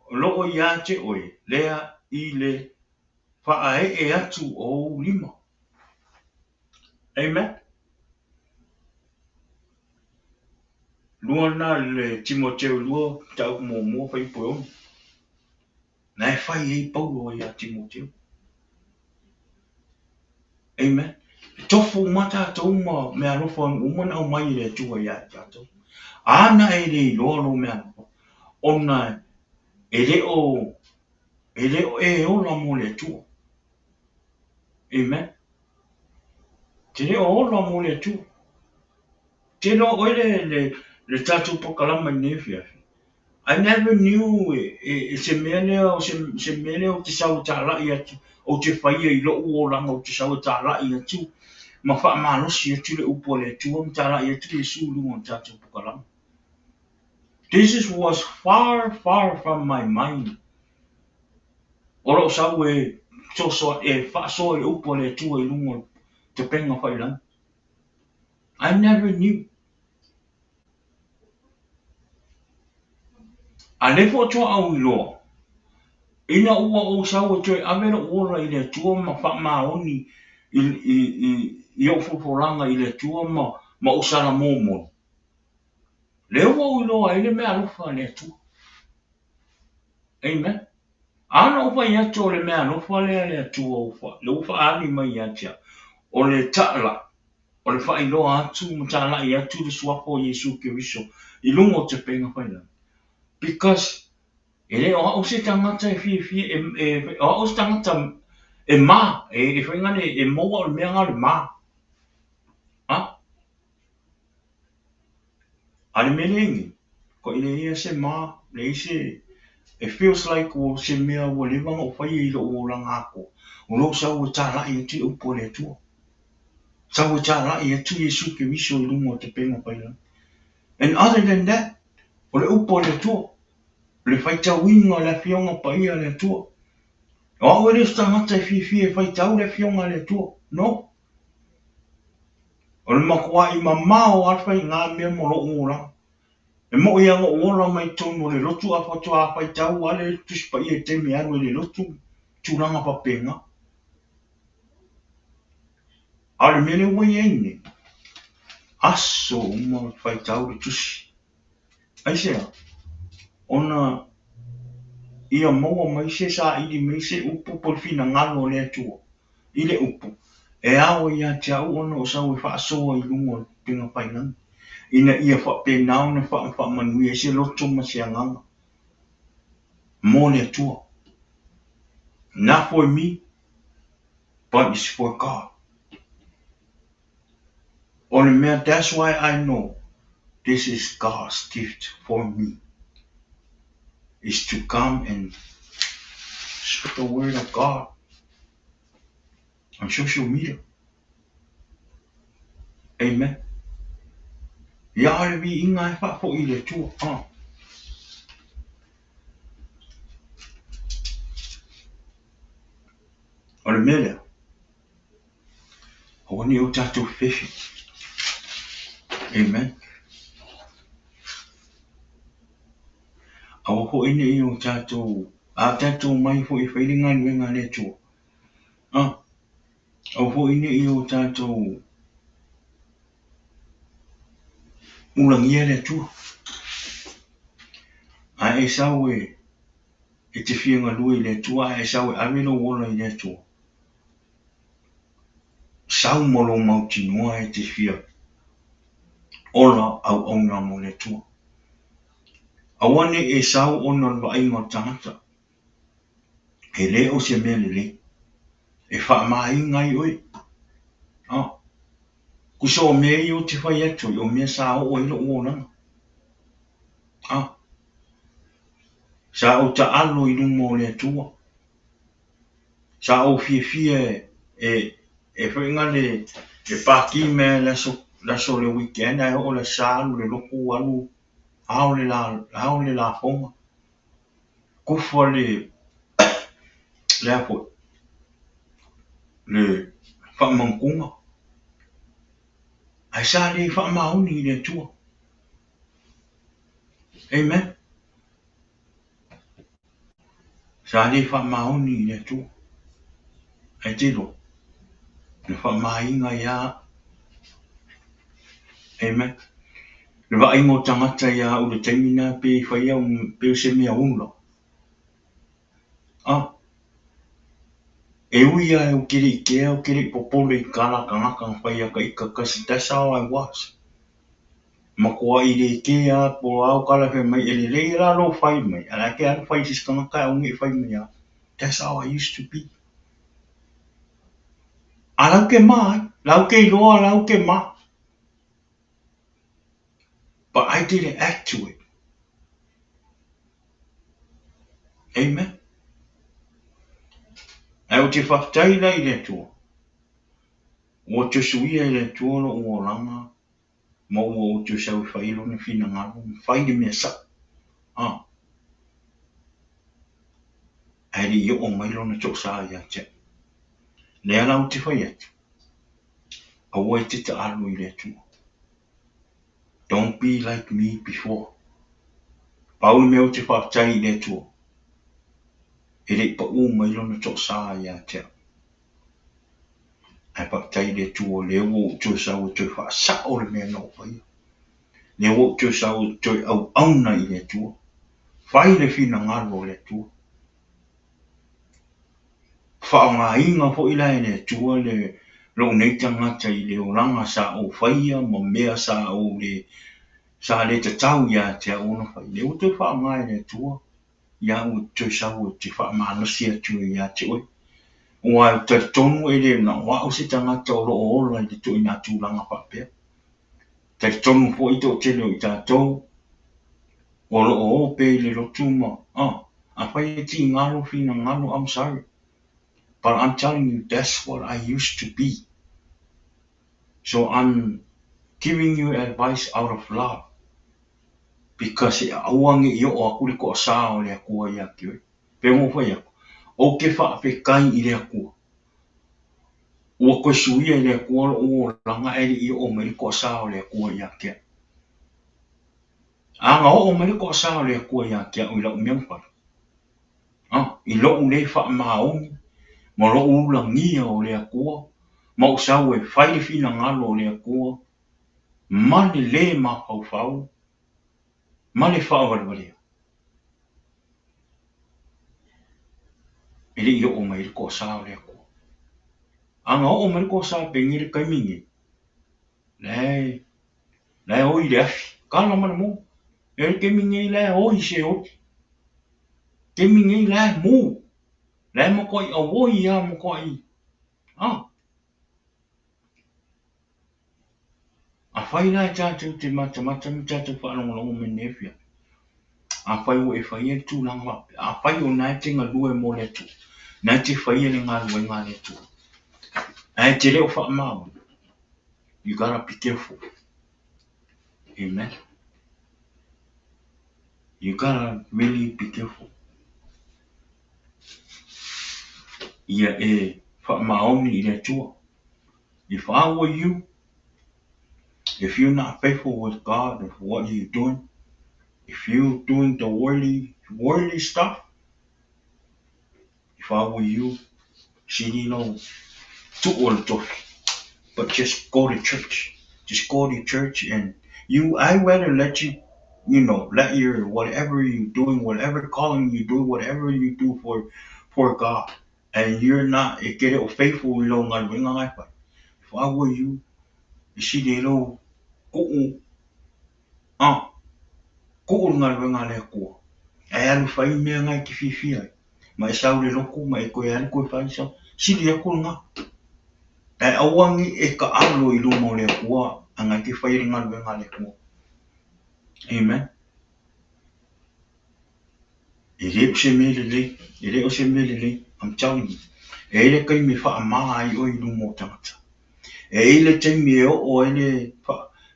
O loo iā te oe lea i le faaee atu o ou lima. Amen. Lua lena le Timoteo 2, mataupu muamua, fuaiupu e 6. Na e fai ai Paulo ai iā Timoteo. Amen. E tofu uma tatou ma meaalofa uma na aumai e le Atua ia i tatou. A na e le iloa lou meaalofa, ona e le o e le o e ola mo le Atua. Amen. Te le o ola mo le Atua. Te iloa oe le, le, le tatou polokalama i lenei afiafi. I never knew e se mea lea o se, se mea lea ou te sau e talai atu, ou te faia i lou olaga ou te sau e talai atu ma faamalosi atu le upu a le Atua ma talai atu Iesu i luga o le tatou polokalama. This is was far, far from my mind. O lou sau e fesoasoani, e faasoa i le upu a le Atua i luga o le tapega faiilagi. I never knew. A lea faatoa ou iloa, ina ua ou sau e toe ave lou ola i le Atua ma faamaoni i ou folafolaga i le Atua ma ou sala momoli, lea ua ou iloa ai le meaalofa a le Atua. Amen. A na ou fai atu o le meaalofa lea a le Atua ua lea ua faaali mai ia te au, o le taala, o le faailoa atu ma talai atu le Suafa o Iesu Keriso i luga o tapega failagi. Because e le o au se tagata e fiafia, e, e, o au se tagata e ma, e, e faiga le, e maua o le mea nga o le ma. Ha? A le mea lea i nei, koe leai lava se ma, leai se, it feels like ua se mea ua leva ona ou faia i lou olaga atoa, o lou sau e talai atu i le upu a le Atua. Sau e talai atu Iesu Keriso i luga o tapega failagi. And other than that, o le upu a le Atua, o le faitauina o le Afioga Paia a le Atua. O au e le o se tagata e fiafia e faitau le Afioga a le Atua. No. O le matua'i mamao lava le faiga mea mo lo'u olaga. E mo'i lava na ou ola mai totonu o le lotu a faatoa faitau lava le Tusi Paia i le taimi e alu ai i le lotu, tulaga faapena. A o le mea lea ua i ai nei, aso uma ou te faitau le Tusi. Aisea? Ona ia maua mai se saili mai se upu po o le finagalo o le Atua i le upu, e ao ia te au ona ou sau e faasoa i luga o le pupega failagi, ina ia faapena ona faamanuia ai se loto ma se agaga mo le Atua. Not for me, but it's for God. O le mea, that's why I know this is God's gift for me, is to come and spread the word of God on social media. Amen. Ia o le viiga e faafoi i le Atua. Ah. O le mea lea, Aua ne i o tatou fefe. Amen. Aua foi ne i o tatou, a tatou mai foi e fai le galuega a le Atua. Ah, aua foi ne i o tatou ulagia le Atua. A e sau e, e te fia galue i le Atua, a e sau e ave lou ola i le Atua. Sau ma lou mautinoa e te fia ola auauna mo le Atua. Aua ne i e sau ona o le vaaiga o le tagata, e le o se mea lelei, e faamaina ai oe. A, tusa o mea ia ou te fai atu ai, o mea sa oo ai lou olaga. A, sa ou taalo i luma o le Atua. Sa ou fiafia e e faiga le e paki mea le aso le aso o le weekend ae oo le sa alu le lotu alu ao le la ao le lafoga kufa le le a foi le faamautuga ae sa le faamaoni i le Atua. Amen. Sa le faamaoni i le Atua, ae te iloa, na faamaina ai lava au. Amen. Le vaaiga o tagata ia au i le taimi lena pe fai au pei o se mea ula. Ah, e ui lava ou te le i kea, ou te le i popole i tala a tagata na fai ia ta ita, cause that's how I was. Matuai le kea po o a au tala e fai mai e lelei la lou fai mai, a o la e te alu fai i se isi tagata e aua ne i fai mai au. That's how I used to be. A lau ke ma ai, lau ke iloa, lau ke ma. But I didn't act to it. Amen. Ae ou te faafetai la i le Atua. Ua toe suia e le Atua lou olaga ma ua ou toe sau e fai lona finagalo ma fai le mea sa'o, a, ae le i oo mai lona toosā ia te au. Lea la ou te fai atu, aua e te taalo i le Atua. Don't be like me before. Pau le mea ou te faafetai i le Atua, e le i pa'ū mai lona toosā ia te au. Ae faafetai i le Atua o lea ua ou toe sau e toe faasa'o le mea na ou faia. Lea ua ou toe sau e toe auauna i le Atua. Fai le finagalo o le Atua. Faaaogaina foi la e le Atua le lou nei tagata i le olaga sa ou faia ma mea sa ou le sa le tatau ia te au ona fai. Lea ua toe faaaoga e le Atua ia au e toe sau e te faamalosi atu ai ia te oe. Aua ou te talitonu e le na o au se tagata o lo o ola i le ituaiga tulaga faapea. Talitonu foi toatele o i tatou o lo o o pea i le lotu ma, afai e tiga lou finagalo, I'm sorry. But I'm telling you, that's what I used to be. So I'm giving you advice out of love. Because e aua ne i oo atu le toasā o le Atua ia te oe. Pei ona ou fai atu, ou te faafetai i le Atua. Ua toe suia e le Atua lou olaga ae le i oo mai le toasā o le Atua ia te au. A na oo mai le toasā o le Atua ia te au i lau mea na fai, i lou le faamaoni ma lou ulagia o le Atua, ma ou sau e fai le finagalo o le Atua, ma le lē mafaufau, ma le faavalevalea. E le i oo mai le toasā o le Atua. A na oo mai le toasā penei le taimi nei, la e oi le afi, kala ma le mo. E le taimi nei la e oi se oli. Taimi nei la e mu. La e matuai auoi lava matuai. Afai la e tatou te matamata ma tatou faalogologo mai lenei afiafi. Afai ua e faia le tulaga faapea, afai o lena e te galue mo le Atua, na e te faia le galuega a le Atua, ae te le o faamaoni, you gotta be careful. Amen. You gotta really be careful. Ia e faamaoni i le Atua. If I were you, if you're not faithful with God of what you're doing, if you're doing the worldly stuff, if I were you, sili lou tuu o le tofi. But just go to church. Just go to church and you, I rather let you, you know, let your, whatever you're doing, whatever calling you do, whatever you do for God, and you're not, e te le o faithful i lou galuega na e fai. If I were you, e sili ai lou tuu, tuu le galuega a le Atua. Ae alu fai mea na e te fiafia ai. Ma e sau i le lotu ma e toe alu toe fai sau. Sili atu lena. Ae aua ne i e taalo i luma o le Atua a na e te faia le galuega a le Atua. Amen. E le o se mea lelei. E le o se mea lelei. I'm telling you. E i ai le taimi e faamā ai oe i luma o tagata. E i ai le taimi e oo ai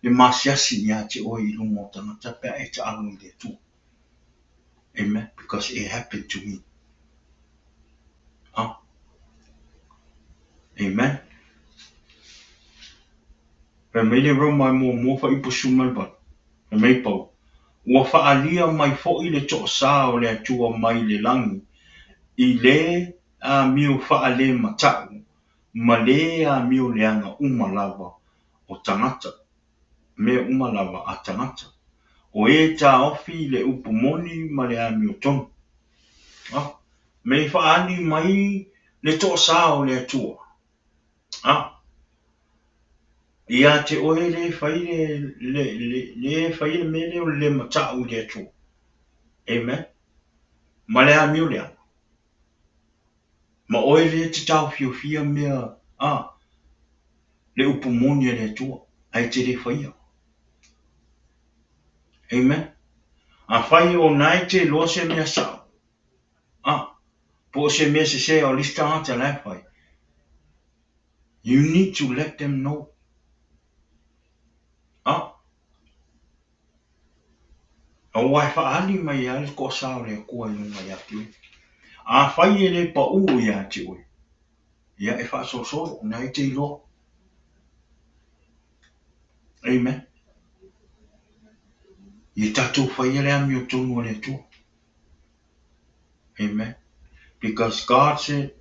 le masiasi ia te oe i luma o tagata pe a e taalo i le Atua. Amen. Because it happened to me. Amen. Fai mai le Roma e muamua fuaiupu 18. Fai mai Paulo, ua faaalia mai foi le toasā o le Atua mai le lagi i le amio faalemata'u ma le amio leaga uma lava o tagata, mea uma lava a tagata. O e taofi le upu moni ma le amiotonu. Me faaali mai le toasā o le Atua. Ia te oe le fai le fai le mea lea o le le mata'u i le Atua. Amen. Ma le amio leaga. Ma oe le te taofiofia mea le upu moni a le Atua, ae te le faia. Amen. Afai o na e te iloa se mea sa'o, po o se mea sesē o le isi tagata la e fai, you need to let them know. Aua e faaali mai ai le toasā o le Atua i luga ia te oe. Afai e le paū ia te oe, ia e faasolosolo, na e te iloa. Amen. Ia tatou faia le amiotonu a le Atua. Amen. Because God said,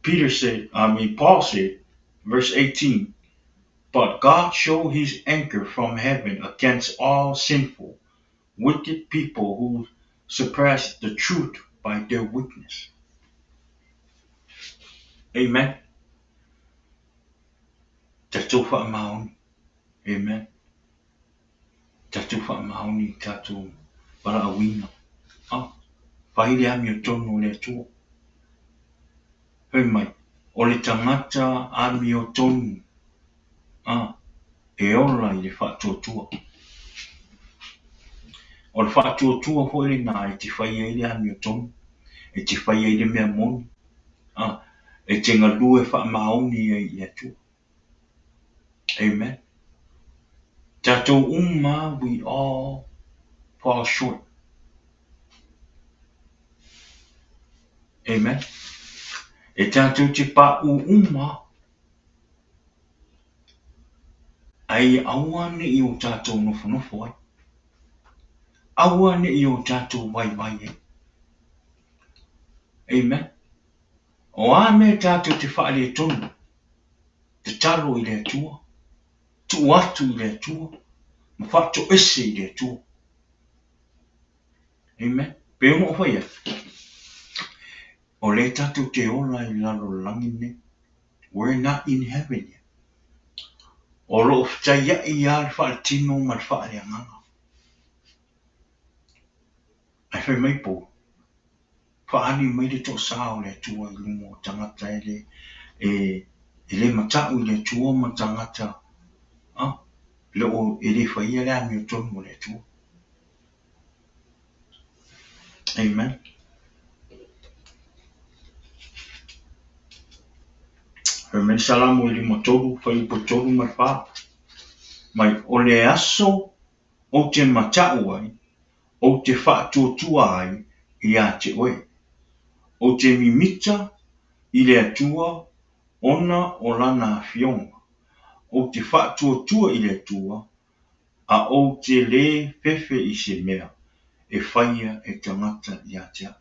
Peter said, I mean Paul said, verse 18, but God showed his anger from heaven against all sinful, wicked people who suppress the truth by their weakness. Amen. Tatou faamaoni. Amen. Tatou faamaoni i tatou valaauina. Ah, fai le amiotonu o le Atua. Fai mai, o le tagata amiotonu, ah, e ola i le faatuatua. O le faatuatua foi lena e te fai ai le amiotonu, e te fai ai le mea moni, ah, e te galue faamaoni ai i le Atua. Amen. Tatou uma, we all fall short. Amen. E tatou te paʻu uma, a ia aua ne i o tatou nofonofo ai. Aua ne i o tatou vaivai ai. Amen. O a mea tatou te faaletonu, tatalo i le Atua, tuu atu i le Atua, ma faatoese i le Atua. Amen. Pei ona ou fai atu, o lea tatou te ola i lalo o le lagi lenei. We're not in heaven yet. O lo o fetaiai lava le faaletino ma le faaleagaga. Ae fai mai Paul, faaali mai le toasa o le Atua i luma o tagata e le, e, e le mata'u i le Atua ma tagata a, le o, e le faia le amiotonu o le Atua. Amen. Fai mai le Salamo e 53, fuaiupu e 3 ma le 4. Mai, o le aso ou te mata'u ai, ou te faatuatua ai ia te oe. Ou te mimita i le Atua ona o Lana Afioga. Ou te faatuatua i le Atua, a ou te lē fefe i se mea e faia e tagata ia te au.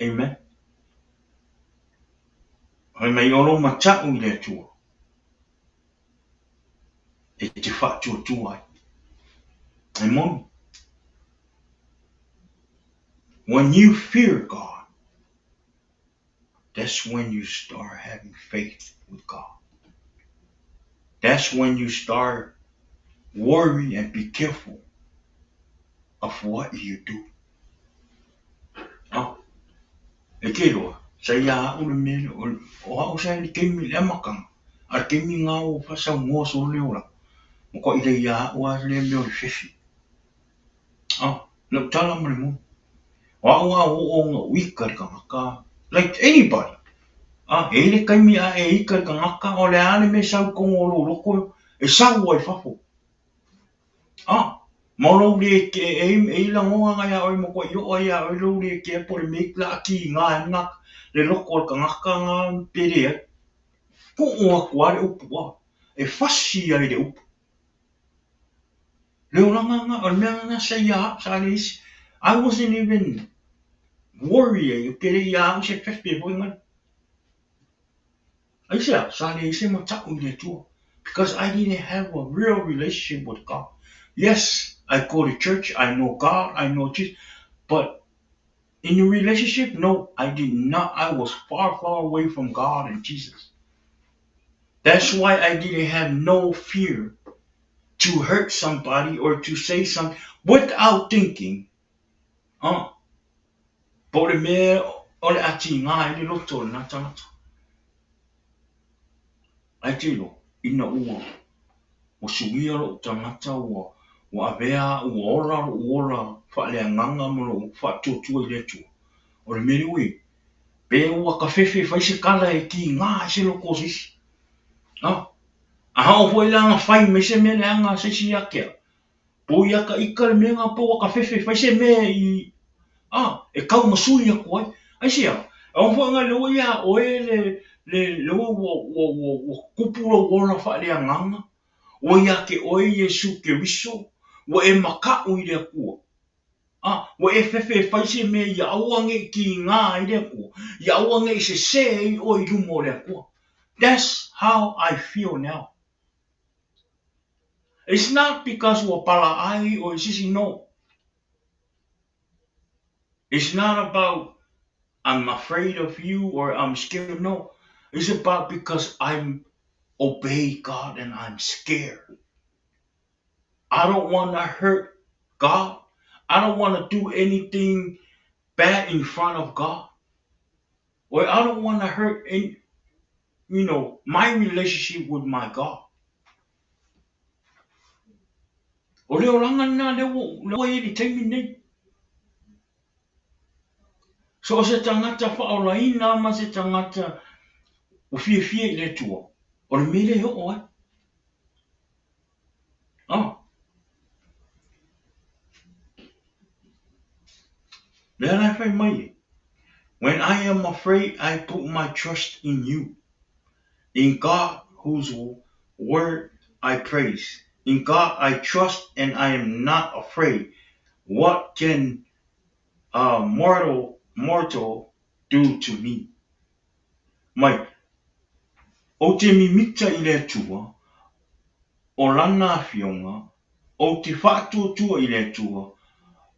Amen. Fai mai o lou mata'u i le Atua e te faatuatua ai. E moni. When you fear God, that's when you start having faith with God. That's when you start worry and be careful of what you do. Ah, e te iloa, sa ia a'u le mea lea, o a'u sa i le taimi i le amataga, a o le taimi lena ua faasaunoa solo le olaga, matuai le ia a'u lava lea mea o le fefi. Ah, lau tala ma le moni. O a'u a oo ona ou ika i le tagata, like anybody. Ah, e i ai le taimi a e ika i le tagata, o le a le mea e sau i totonu o lou loto, e sau ai i fafo. Ah, ma o lou le e, e, e i lagona na ia oe matuai oo ai ia oe lou le kea po o le mea o le a kiga ai na le loto o le tagata na pe leai. Tuu atu lava le upu ah, e fasi ai le upu. Le olaga na, o le mea lena sa ia au, sa leai se, I wasn't even worried ou te le i ia au se fefe foi nale. Aisea? Sa leai se mata'u i le Atua because I didn't have a real relationship with God. Yes, I go to church, I know God, I know Jesus, but in a relationship, no, I did not. I was far, far away from God and Jesus. That's why I didn't have no fear to hurt somebody or to say something without thinking. Ah, po o le mea o le a tiga ai le loto o lena tagata. Ae te iloa, ina ua ua suia lou tagata ua ua avea ua ola lou ola faaleagaga ma lou faatuatua i le Atua. O le mea lea ua i ai, pe ua ta fefe e fai se tala e tiga ai se loto o se isi. A, a oo foi la na fai mai se mea leaga a se isi ia te au, po ia ta ita le mea na po ua ta fefe e fai se mea i, a, e taumasui atu ai. Aisea? E ono foi na le ua ia oe le, le, le ua, ua, ua, ua, ua tupu lou ola faaleagaga, ua ia te oe Iesu Keriso, ua e makaʻu i le Atua. A, ua e fefe e fai se mea ia aua ne i kiga ai le Atua, ia aua ne i sesē ai oe i luma o le Atua. That's how I feel now. It's not because ua palaai o i sisi, no. It's not about I'm afraid of you or I'm scared. No, it's about because I'm obey God and I'm scared. I don't want to hurt God. I don't want to do anything bad in front of God. Or I don't want to hurt any, you know, my relationship with my God. O le olaga lena lea ua i ai i le taimi lenei. So o se tagata faaolaina ma se tagata ua fiafia i le Atua, o le mea lea e oo ai. Oh. Lea la e fai mai e, When I am afraid, I put my trust in you, in God whose word I praise. In God I trust and I am not afraid. What can a mortal, mortal do to me? Mai, ou te mimita i le Atua, o Lana Afioga, ou te faatuatua i le Atua,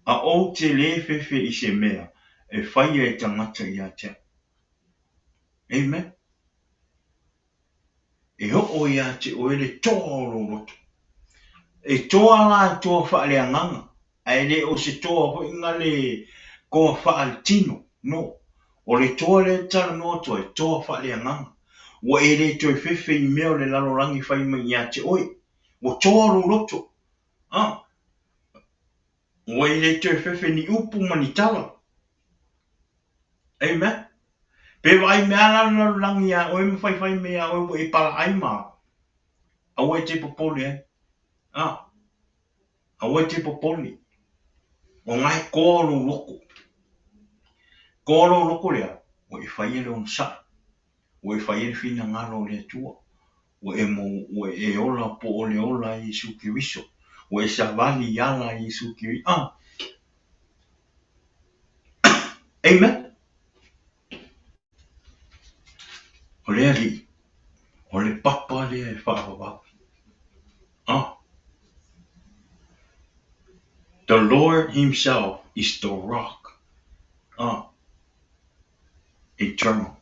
a ou te lē fefe i se mea e faia e tagata ia te au. Amen. E oo ia te oe le toa o lou loto. E toa la e toa faaleagaga, ae le o se toa foi na le toa faaletino, no. O le toa lea e talanoa atu ai, toa faaleagaga. Ua e le toe fefe i mea o le lalolagi fai mai ia te oe. Ua toa lou loto. Ah. Ua e le toe fefe ni upu ma ni tala. Amen. Pe vaai mea la le lalolagi iā oe ma faifai mai iā oe ua e palaai ma aua e te popole ai. Ah. Aua e te popole. O na e toa lou loto. Toa lou loto lea, ua e faia le onosai. Ua e faia le finagalo o le Atua. Ua e mo, ua e ola po o le ola a Iesu Keriso. Ua e savali i ala a Iesu Keriso. Ah. Amen. O le Alii, o le papa lea e faavavau. Ah. The Lord himself is the rock. Ah. Eternal.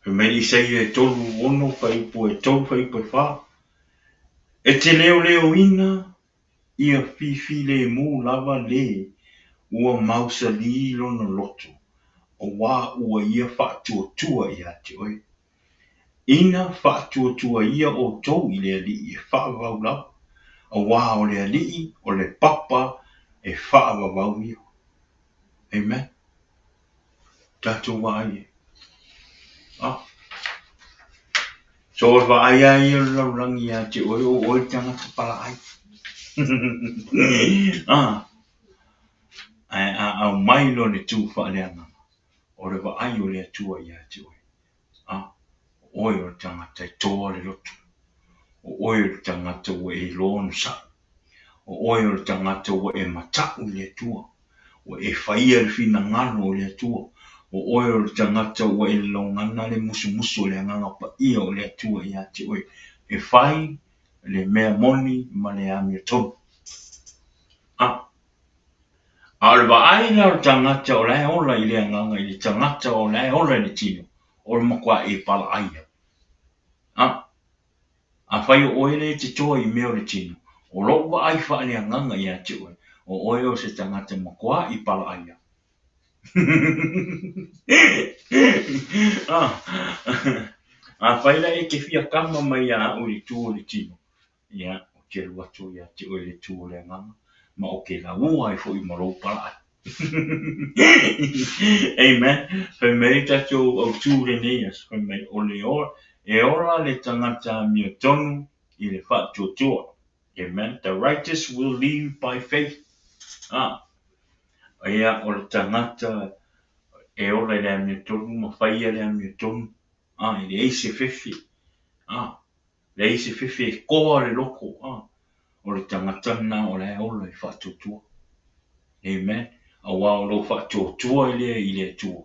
Fai mai le Isaia e 36 fuaiupu e 3 fuaiupu e 4, E te leoleoina ia fifilemu lava le ua mausalī lona loto, auā ua ia faatuatua ia te oe. Ina faatuatuaia outou i le Alii e faavavau lava, auā o le Alii o le papa e faavavau ia. Amen. Tatou vaai e. Ah. So o le vaai lava ia o le lalolagi ia te oe, o oe le tagata palaai. ah. Ae a aumai loa le tu faaleagaga, o le vaai o le Atua ia te oe. Ah. O oe o le tagata e toa le loto. O oe o le tagata ua e iloa ona saʻu. O oe o le tagata ua e mataʻu i le Atua. Ua e faia le finagalo o le Atua. O oe o le tagata ua e logana le musumusu o le Agaga Paia o le Atua ia te oe, e fai le mea moni ma le amiotonu. A. A o le vaai la o le tagata o la e ola i le agaga i le tagata o la e ola i le tino, o le matua e palaai lava. A. Afai o oe lea e te toa i mea o le tino, o lou vaai faaleagaga ia te oe, o oe o se tagata matua i palaai lava. Afai la e te fia kama mai iā au i le tu o le tino, ia, ou te alu atu ia te oe i le tu o le agaga, ma ou te laua ai foi ma lou palaai. Amen. Fai mai le tatou autū lenei aso, fai mai, o le ola, e ola le tagata amiotonu i le faatuatua. Amen. The righteous will live by faith. Ah. Ia, o le tagata e ola i le amiotonu ma faia le amiotonu, ah, e leai se fefe, ah, leai se fefe e koa le loko, ah, o le tagata lena o la e ola i faatuatua. Amen. Auā o lou faatuatua lea i le Atua,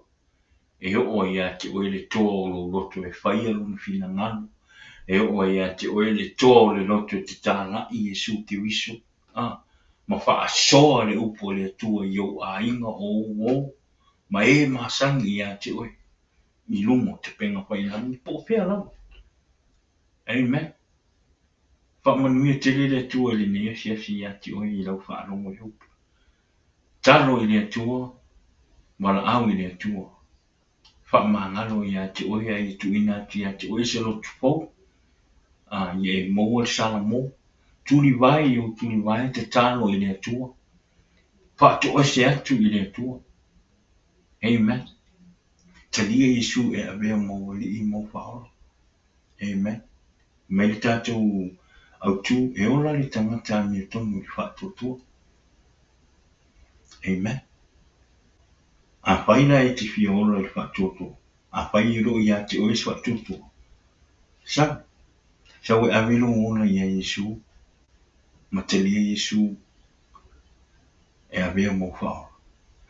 e oo ai ia te oe le toa o lou loto e faia lona finagalo, e oo ai ia te oe le toa o le loto e te tālaʻi Iesu Keriso, ah, ma faasoa le upu a le Atua i ou aiga o ou uo ma e masani ia te oe i luga o tapega faiilagi po o fea lava. Amen. Faamanuia tele le Atua i lenei afiafi ia te oe i lau faalogo i le upu. Talo i le Atua, valaau i le Atua. Faamagalo ia te oe a ia tuuina atu ia te oe se loto fou, a ia e maua le salamo. Tulivae i ou tulivae, tatalo i le Atua. Faatoese atu i le Atua. Amen. Talia Iesu e avea ma ou Alii ma ou Faaola. Amen. Mai le tatou autu, e ola le tagata amiotonu i le faatuatua. Amen. Afai la e te fia ola i le faatuatua, afai e le o ia te oe se faatuatua, sau, sau e ave lou ola ia Iesu, ma talia Iesu e avea ma ou faaola,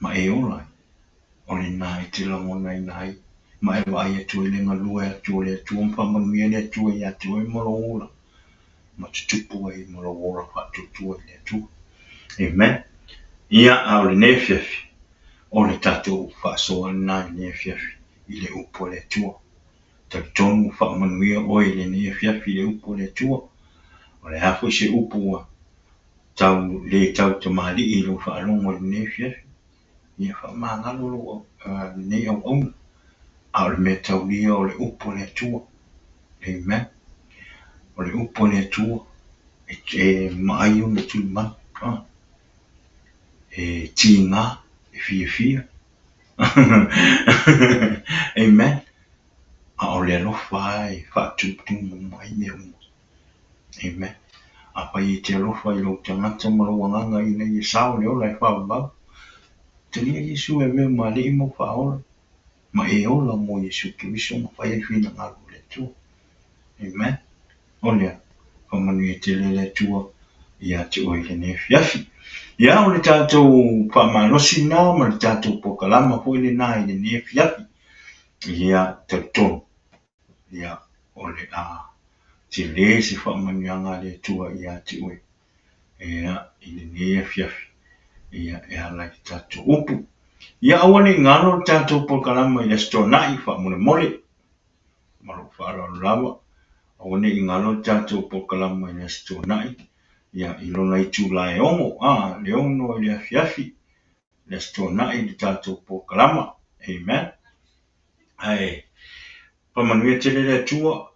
ma e ola ai, o lena e te lagonaina ai, ma e vaai atu ai le galue atu o le Atua ma faamanuia le Atua ia te oe ma lou ola, ma tutupu ai ma lou ola faatuatua i le Atua. Amen. Ia, a o lenei afiafi, o le tatou faasoa lena i lenei afiafi i le upu a le Atua. Talitonu ua faamanuia oe i lenei afiafi i le upu a le Atua. O le a foi se upu ua tau le tau tamalii i lou faalogo i lenei afiafi, ia faamagalo lou lenei auauna. A o le mea taulia o le upu a le Atua. Amen. O le upu a le Atua e maai ona tulimanu, e tiga, e fiafia. Amen. A o le alofa lava e faatumutumu uma ai mea uma. Amen. Afai e te alofa i lou tagata ma lou agaga ina ia sao le ola e faavavau, talia Iesu e avea ma Alii ma ou Faaola, ma e ola mo Iesu Keriso ma fai ai le finagalo o le Atua. Amen. O lea, faamanuia tele le Atua ia te oe i lenei afiafi. Ia, o le tatou faamalosi lena ma le tatou polokalama foi lena i lenei afiafi. Ia, talitonu. Ia, o le a tele se faamanuiaga a le Atua ia te oe, ia, i lenei afiafi, ia, e ala i le tatou upu. Ia, aua ne i galo le tatou polokalama i le Aso Toonai, faamolemole, ma lou faaaloalo lava, aua ne i galo le tatou polokalama i le Aso Toonai, ia, i lona itula e 6, a, le 6 i le afiafi, le Aso Toonai le tatou polokalama. Amen. Ae faamanuia tele le Atua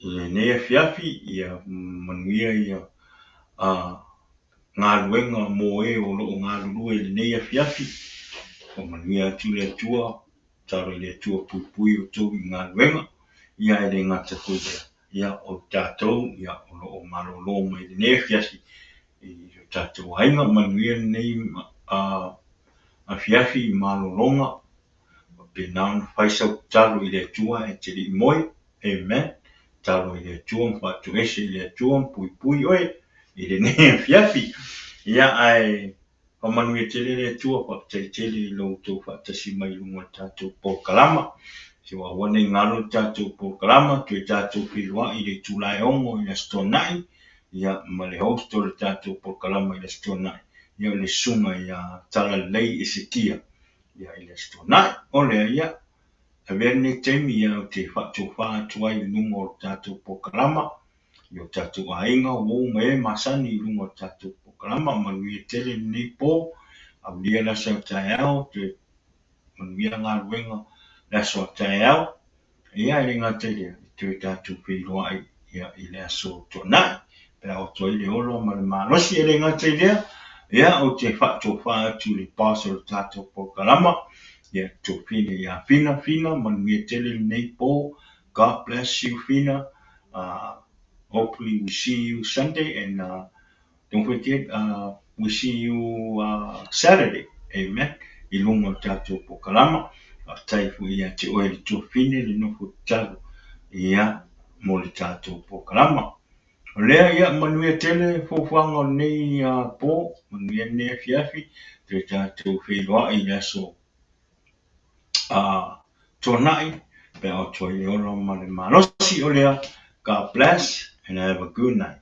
i lenei afiafi, ia manuia ia galuega mo e o lo o galulue i lenei afiafi. Faamanuia atu le Atua, tatalo i le Atua puipui outou i galuega, ia e le gata foi i lea, ia o tatou ia o lo o malolo mai i lenei afiafi i o tatou aiga. Manuia lenei afiafi i malologa. Faapena ona fai sau tatalo i le Atua ae te le i moe. Amen. Tatalo i le Atua ma faatoese i le Atua ma puipui oe i lenei afiafi. Ia, ae faamanuia tele le Atua, faafetai tele i lo outou faatasi mai i luga o le tatou polokalama. So aua ne i galo le tatou polokalama, toe tatou feiloai i le itula e 6 i le Aso Toonai, ia, ma le host o le tatou polokalama i le Aso Toonai, ia o le Susuga ia Talalelei Esekia. Ia i le Aso Toonai. O lea ia, avea lenei taimi ia ou te faatofa atu ai i luga o le tatou polokalama, i o tatou aiga, uo ma e masani i luga o le tatou polokalama. Manuia tele lenei po, aulia le aso a taeao, toe manuia galuega le aso a taeao. Ia e le gata i lea, toe tatou feiloai ia i le Aso Toonai, pe a oto ai le ola ma le malosi. E le gata i lea, ia ou te faatofa atu i le boss o le tatou polokalama, ia Tofine ia Fina, Fina, manuia tele lenei po, God bless you Fina, hopefully we see you Sunday and don't forget we see you Saturday. Amen. I luga o le tatou polokalama. Faafetai foi ia te oe le tuafine le nofo tatalo ia mo le tatou polokalama. O lea ia manuia tele fuafuaga o lenei po, manuia lenei afiafi, toe tatou feiloai i le aso Toonai pe a oto ai le ola ma le malosi. O lea, God bless and have a good night.